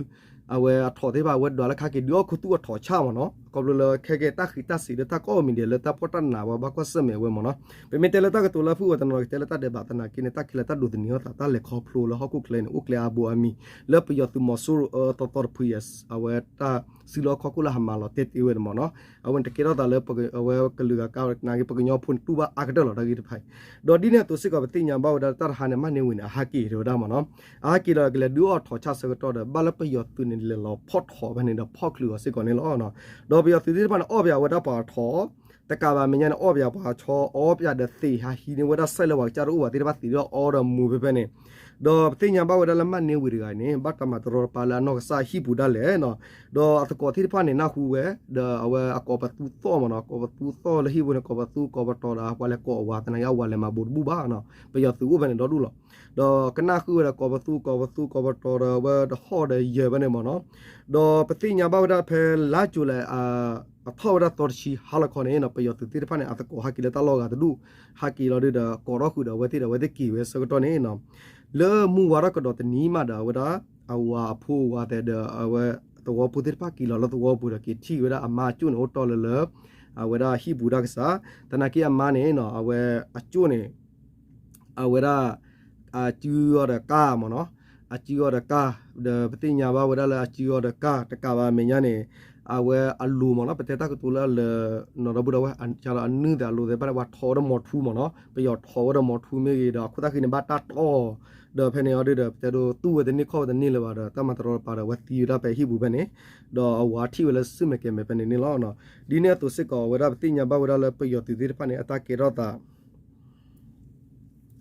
အဝဲအထိးသ့ၣ်တဖၣ် အဝဲဒွးလၢခါက့ၤဒုးအီၣ်ခူသူၣ်အထိးဆၣ်မ့ၢ်နီၤ, ခီဖျိလၢခဲကဲတၢ်ဃံးတၢ်စံးလၢတၢ်ကိးမံၤဒဲးလၢတၢ်ဖှီၣ်တၢ်နးဝဲဘၣ်ကွၢ်ဆၢၣ်မဲာ်ဝဲမ့ၢ်နီၤ, ပမ့ၢ်တဲလၢတၢ်ကတိၤလၢအဖုၣ်ဝဲတနီၤ ကတဲလၢတၢ်ဒဲးဘးသနာ်က့န့ၣ် တၢ်ခဲလၢာ်တၢ်ဒိးသန့ၤအီၤသးတၢ်လဲၤခီဖျိလၢဟီၣ်ခိၣ်ချၢန့ၣ် အိၣ်ကျဲအါဘိအါမံၤ လၢပယီၤသုးမီၤစိရိၤအၢသီသီတဖုအံၤ အဝဲတၢ်စုလီၢ်ခီၣ်ခိၣ်လၢဟးမၤလီၤတဲာ်တ့ၢ်ဝဲန့ၣ်မ့ၢ်နီၤ, အဝဲန့ၣ်တကဲထီၣ်သးလၢ အဝဲကလုာ်ဂၤကါသနာ်က့ ပှၤကညီဖိန့ၣ် တူၢ်ဘၣ်အါကတၢၢ်လီၤတၢ်ဂ့ၢ်တဖၣ်အံၤ, ဒီးဒ်န့ၣ်အသိးစ့ၢ်ကီး ပသ့ၣ်ညါဘၣ်ဝဲဒၣ်တၢ်တဟါန့ၣ် မၢ်န့ဝ့ၤန့ၣ် အဟးက့ၤတဲဝဲဒၣ်မ့ၢ်နီၤ, အဟးက့ၤဒီးကလဲၤဒုးအီၣ်ထိးဆၣ်ဆၢကတီၢ်ဒီး ဘၣ်လၢပယီၤသုးန့ၣ် လဲၤလီၤဖီၣ်ထိးဖဲန့ၣ်ဒီးဖီၣ်ချုးအီၤစ့ၢ်ကီးန့ၣ်လီၤ. ဒီးပယီၤသုးသ့ၣ်တဖၣ်န့ၣ် အီၣ်ပယီၤဝဲဒၣ်ပှၤအထိး တကးဘၣ်မဲာ်ညါန့ၣ် အီၣ်ပယီၤပှၤဆီ အီၣ်ပယီၤဒီးသံးဟးဟံးန့ၢ်ဝဲဒၣ်စဲးလၢပှၤကစၢ်တအိၣ်ဘၣ်သ့ၣ်တဖၣ်သံးဒီးအီဒီးမူဖဲဖဲန့ၣ်, ဒီးပသ့ၣ်ညါဘၣ်ဝဲဒၣ်လၢမၢ်န့ဝ့ၤတဂၤန့ၣ် ဘၣ်တၢ်မၤတရီတပါလၢအနီၢ်ကစၢ်ဟံၣ်ပူၤဒၣ်လဲာ်နီၤ, ဒီးအသကိးသ့ၣ်တဖၣ်န့ၣ် နၢ်ဟူဝဲ ဒီးအဝဲအကိးပသူသီၣ်မ့ၢ်နီၤ, ကိးပသူသီၣ်လၢဟံၣ်ပူၤန့ၣ် ကိးပသူကိးပတီၤဒီး ပှၤလဲၤကိးအဝၤသနာ်က့ အဝၤလဲၤမၤဘူးတဘူၣ်ဘၣ်နီၤ, ပယီၤသုးအိၣ်ဖဲန့ၣ်ဒီဒူၣ်လီၤ. ဒီးကနၣ်ဃုာ်ဝဲဒီး ကိးပသူ ကိးပသူ ကိးပတီၤဒီး အဝဲတဟီၣ်ဒီးယၢၤဖဲန့ၣ်မ့ၢ်နီၤ, ဒီးပသ့ၣ်ညါဘၣ်ဝဲဒၣ်ဖဲလါကၠူလဲၣ် အထီၣ်ဝဲဒၣ်သီတဆံဟါလီၤခီန့ၣ်နီၤ, ပယီၤသုးသ့ၣ်တဖၣ်န့ၣ် အသကိးဟဲက့ၤလၢတၢ်လီၢ်ဂၤတဒူၣ်, ဟဲက့ၤလီၤဒုဒီး ကိးထီၣ်ဃုာ်ဒီးအဝဲသ့ၣ်ဒီး အဝဲသ့ၣ်က့ၤဝဲဆၢကတီၢ်န့ၣ်နီၤ, လၢမုၢ်ဝါထီၣ်ကဒီးတနံၤမးဒီး အဝဲဒၣ် အဝၤအဖိအဝၤသဲးဒီး အဝဲသဝီဖိသ့ၣ်တဖၣ်က့ၤလီၤလၢသဝီပူၤဒီး က့ၤထံၣ်ဝဲဒၣ်အမါအကၠိၣ်န့ၣ် အိၣ်တီၢ်လၢလၢ အဝဲဒၣ်ဟံၣ်ပူၤတၢ်ကစၢ်, သနာ်က့အမါန့ၣ်နီၤ အဝဲအကၠိၣ်န့ၣ် အဝဲဒၣ် အစုအီၤဒီးကါမ့ၢ်နီၤ, အစုအီၤဒီးကါ, ဒီးပသ့ၣ်ညါဘၣ်ဝဲဒၣ်လၢအစုအီၤဒီးကါ တကးဘၣ်မဲာ်ညါန့ၣ် အဝဲအလိၤမ့ၢ်နီၤ, ပတဲတၢ်ကတိၤလၢအလၢာ်နီၤ ဒီပုၢ်ဒီဝဲၢ် အကၢ်လီၤအနုာ်သးအလိၤသ့ၣ်တဖၣ်န့ၣ် ပှၤထိးဝဲဒီးမီၤထူမ့ၢ်နီၤ, ပယီၤထိးဝဲဒီးမီၤထူမ့ၢ်ဂ့ၤဒီး အခိၣ်သၣ်ဃံန့ၣ် ဘၣ်တၢ်တီၢ်, ဒီးဖဲန့ၣ်အီၤဒုဒီး ပတဲဒိးသူၣ်ဝဲတန့ၢ်ခီၣ်ဝဲတန့ၢ်လၢၤဘၣ်ဒီး တၢ်မၤတရီတပါဒီး အဝဲသံဝဲဒၣ်ဖဲဟံၣ်ပူၤဖဲန့ၣ်, ဒီးအဝၤထံၣ်ဝဲလၢစုမဲာ်ကဲၤမဲာ်ဖဲန့ၣ်န့ၣ်လီၤ. ဒ်န့ၣ်အသိးစ့ၢ်ကီး အဝဲဒၣ်ပသ့ၣ်ညါဘၣ်ဝဲဒၣ်လၢပယီၤသုးသ့ၣ်တဖၣ်န့ၣ် အတၢ်ကဲထီၣ်သး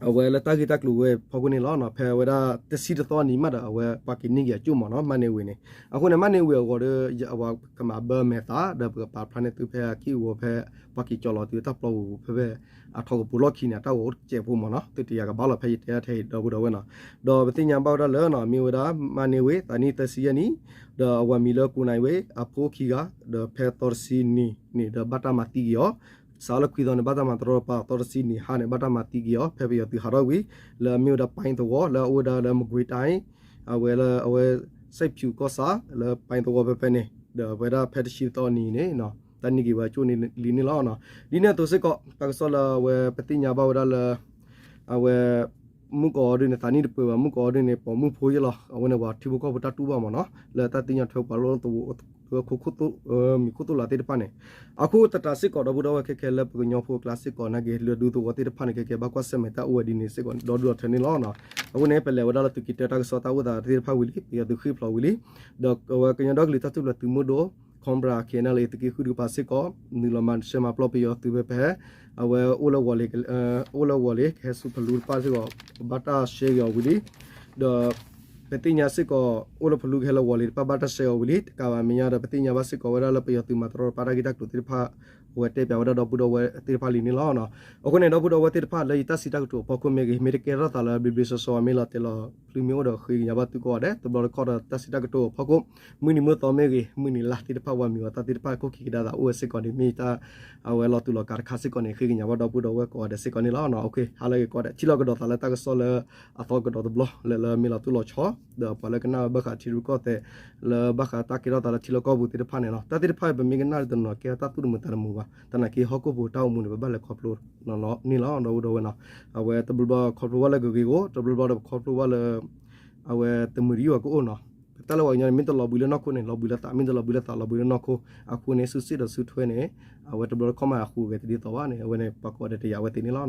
အဝဲလၢတၢ်ဂ့ၢ်တၢ်ကျိၤဝဲဖီခိၣ်န့ၣ်လီၤ. ဖဲဝဲဒၣ်တဆံတသီအနံၤမးဒီး အဝဲပှၤက့ၤန့ၢ်က့ၤအကၠိၣ်မ့ၢ်နီၤ, မၢ်န့ၢ်ဝ့ၤန့ၣ်, အဃိန့ၣ် မၢ်န့ၢ်ဝ့ၤအဂီၢ်ဒီး အဝဲကမၤဘၢမဲာ်သး ဒီးပကပာ်ဖျါန့ၢ်သုဖဲအခံအဂီၢ်ဖဲ ပှၤက့ၤကၠီလီၤတုၤတၢ်ပျီပူၤဖဲဖဲ အထီၣ်ကပူၤလီၢ်ခံန့ၣ် အတၢ်ဂီၤအိၣ်တစဲးဖိမ့ၢ်နီၤ, သုတယာ်ကဘၣ်လီၤဖဲယတဲထဲအံၤ ဒီပုၢ်ဒီဝဲၢ်နီၤ, ဒီးပသ့ၣ်ညါဘၣ်ဝဲဒၣ်လၢ မ့ၢ်ဝဲဒၣ် မၢ်န့ၢ်ဝ့ၤ သးနံၣ်သၢဆံယဲၢ်နံၣ်, ဒီးအဝၤမံၤလၢကိးနၢ်ဝ့ၤ အဖိခံဂၤ, ဒီးဖဲသီတဆံနံၤန့ၣ်ဒီး ဘၣ်တၢ်မၤသံက့ၤအီၤ စးလၢခွံသီန့ၣ် ဘၣ်တၢ်မၤတရီတပါ သီတဆံနံၤဟါန့ၣ် ဘၣ်တၢ်မၤသံက့ၤအီၤ ဖဲပယီၤသုးဟးထီၣ်ဝံၤ လၢအမ့ၢ်ဝဲဒၣ် ပၢ်သဝီ လၢအအိၣ်ဝဲဒၣ်လၢ မကွေးတိုင်း အဝဲလၢအဝဲ စဲးဖၠူၣ်ကီၢ်ဆၣ် လၢပၢ်သဝီဖဲဖဲန့ၣ် ဒီးဝဲဒၣ်ဖဲတဆံသီနံၤန့ၣ် တၢ်န့ၢ်က့ၤဝဲအကၠိၣ်န့ၣ်လံန့ၣ်လီၤ. ဒ်န့ၣ်အသိးစ့ၢ်ကီး တၢ်ကစီၣ်လၢအဝဲပသ့ၣ်ညါဘၣ်ဝဲဒၣ်လၢ အဝဲ မုၣ်ကီၤအီၤဒုန့ၣ် သးနံၣ်တပၢၢ်ဘၣ်, မုၣ်ကီၤအီၤဒုန့ၣ် ပိာ်မုၣ်ဖိယဲၢ်လီၤ. အဝဲန့ၣ်ပှၤထံဖိကီၢ်ဖိတၢ်တူၢ်ဘၣ်မ့ၢ်နီၤ, လၢတၢ်သ့ၣ်ညါထွဲပှၤလၢ မံၤခိၣ်သိၣ်လးသ့ၣ်တဖၣ်န့ၣ်, အဃိသတးစ့ၢ်ကီး ဒီပုၢ်ဒီဝဲၢ်ခဲခဲလၢပကညီဖိအကျါစ့ၢ်ကီး နာ်က့ၤလၢဒူသဝီသ့ၣ်တဖၣ်န့ၣ် ခဲခဲဘၣ်ကွၢ်ဆၢၣ်မဲာ်တၢ်အိၣ်ဝဲဒ်န့ၣ်စ့ၢ်ကီး ဒီဒူၣ်ဒီထၢန့ၣ်လီၤ. အဃိန့ၣ် ပလဲၤဝဲဒၣ်လၢသုးက့ၤတၢတၢ်ကစီၣ်တၢ်အိၣ်သးသ့ၣ်တဖၣ်ဝံၤလံ, ပယီၤသုးဃ့ၢ်ဖျိးဝံၤလံ, ဒီးအဝဲကညီဒီကလုာ်တၢ်ထူၣ်ဖျဲးသုးမုၢ်ဒိၣ် Cobra ခဲန့ၣ်လၢ သုးက့ဃုတကပၤစ့ၢ်ကီး နုာ်လီၤမၤစၢၤမၤပျီပယီၤသုးဖဲဖဲ အဝဲအိၣ်လၢဝီၤလ့ၤ အိၣ်လၢဝီၤလ့ၤ ကဟဲဆူဖလူတဖၣ်စ့ၢ်ကီး ဘၣ်တၢ်ရှဲက့ၤအီၤဝံၤလံ, ဒီး ပသ့ၣ်ညါစ့ၢ်ကီး အိၣ်လၢဖလူကဟဲလၢဝီၤလ့ၤတဖၣ်ဘၣ်တၢ်ရှဲအီၤဝံၤလံ, တကးဘၣ်မဲာ်ညါဒီး ပသ့ၣ်ညါဘၣ်စ့ၢ်ကီးဝဲဒၣ်လၢပယီၤသုးမၤတရီတပါတၢ်ဂ့ၢ်တၢ်ကျိၤသ့ၣ်တဖၣ် အဝဲတဲပၠးဝဲဒၣ်ဒီပုၢ်ဒီဝဲၢ်သ့ၣ်တဖၣ်လံန့ၣ်လီၤ. အဃိန့ၣ် ဒီပုၢ်ဒီဝဲၢ်သ့ၣ်တဖၣ်လၢယတၢ်စံးတၢ်ကတိၤအဖီခိၣ်မ့ၢ်ဂ့ၤ မ့ၢ်တကဲထီၣ်သးလၢဘျ့ဘျ့ဆှီဆှီ မ့ၢ်လီၤတဲာ်လီၤ ဖျုမ့ၢ်အိၣ်ဒီးဃ့ကညးဘၣ်သုကိးဂၤဒဲး, တဘျီတခီၣ်ဒီးတၢ်စံးတၢ်ကတိၤအဖီခိၣ် မုၢ်နံၤမုၢ်သီမ့ၢ်ဂ့ၤ မုၢ်နံၤလါသ့ၣ်တဖၣ် ဝၤမံၤဝၤသၣ်သ့ၣ်တဖၣ် ခိၣ်ခံကဒါသးအိၣ်ဝဲစ့ၢ်ကီးန့ၣ် မ့ၢ်တၢ် အဝဲလီၤတူာ်လီၤကာ်တခါစ့ၢ်ကီးန့ၣ် ဃ့ကညးဘၣ်ဒီပုၢ်ဒီဝဲၢ်ကိးဂၤဒဲးစ့ၢ်ကီးန့ၣ်လီၤ. ဟါလၢအဂ့ၤကိးဂၤဒဲး ထံၣ်လိာ်ကဒီးသးလၢတၢ်ကစီၣ်လၢအသီကဒီးတဘျီ လၢလၢမ့ၢ်လီၤတူာ်လီၤဆီ ဒီးပှၤလၢကနၣ်ဝဲဘၣ်ဃးထံရူၢ်ကီၢ်သဲး လၢဘၣ်ဃးတၢ်ကဲထီၣ်သးလၢထံလီၢ်ကီၢ်ပူၤသ့ၣ်တဖၣ်န့ၣ်လီၤ. တၢ်သ့ၣ်တဖၣ်ပမ့ၢ်ကနၣ်လၢတနီၤနီၤ ကဲတၢ်သူၣ်တမုာ်သးတမုာ်ဘၣ်, သနာ်က့ဟီၣ်ခိၣ်ဖိတၢ်အိၣ်မူန့ၣ် ပဘၣ်လဲၤခီဖျိန့ၣ်လီၤ ဒီပုၢ်ဒီဝဲၢ်နီၤ. အဝဲတဘျီဘျီခီဖျိဘၣ်လၢဂ့ၤဂ့ၤဧိၤ, တဘျီဘျီဒီးပခီဖျိဘၣ်လၢ အဝဲတမုာ်တယုၢ်အကအိၣ်နီၤ. တၢ်လၢပှၤကညီန့ၣ် မ့ၢ်တလီၤဘှံးလၢနီၢ်ခိန့ၣ် လီၤဘှံးလၢသး, မ့ၢ်တလီၤဘှံးလၢသး လီၤဘှံးလၢနီၢ်ခိ, အဃိန့ၣ် စုစ့ၣ်ဒီးစုထွဲန့ၣ် အဝဲတဘျီတခီၣ်မးအဃိဂဲၤတဒ်သိးဘၣ်န့ၣ် အဝဲန့ၣ် ပှၤကိးဂၤဒဲးတယာ်ဝဲသ့ၣ်န့ၣ်လီၤ.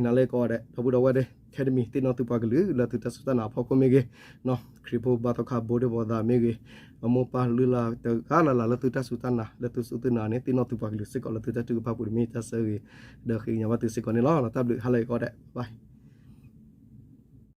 နၤလၢကိးဂၤဒဲး ဒီပုၢ်ဒီဝဲၢ်ဒဲး Academy သ့ၣ်နီၣ်သုပှၤကလုာ်လၢသုတၢ်စူၢ်တၢ်နာ်အဖီခိၣ်မ့ၢ်ဂ့ၤ, ခရံာ်ဖိဘါသီခါဘိဒိၣ်ဘီသးမ့ၢ်ဂ့ၤ, အမိၢ်ပၢ်လုၢ်လၢ်တဂၤလၢ်လၢ်လၢသုတၢ်စူၢ်တၢ်နာ် လၢသုစူၢ်သုနာ်န့ၣ် သ့ၣ်နီၣ်သုပှၤကလုာ်စ့ၢ်ကီးလၢသုတၢ်ထုကဖၣ်ပူၤတမ့ၢ်တၢ်ဆၢဂ့ၤ, ဒီးဃ့ကညးဘၣ်သုစ့ၢ်ကီးန့ၣ်လီၤ. တၢ်ဘျုး ဟါလၢအဂ့ၤကိးဂၤဒဲး, bye.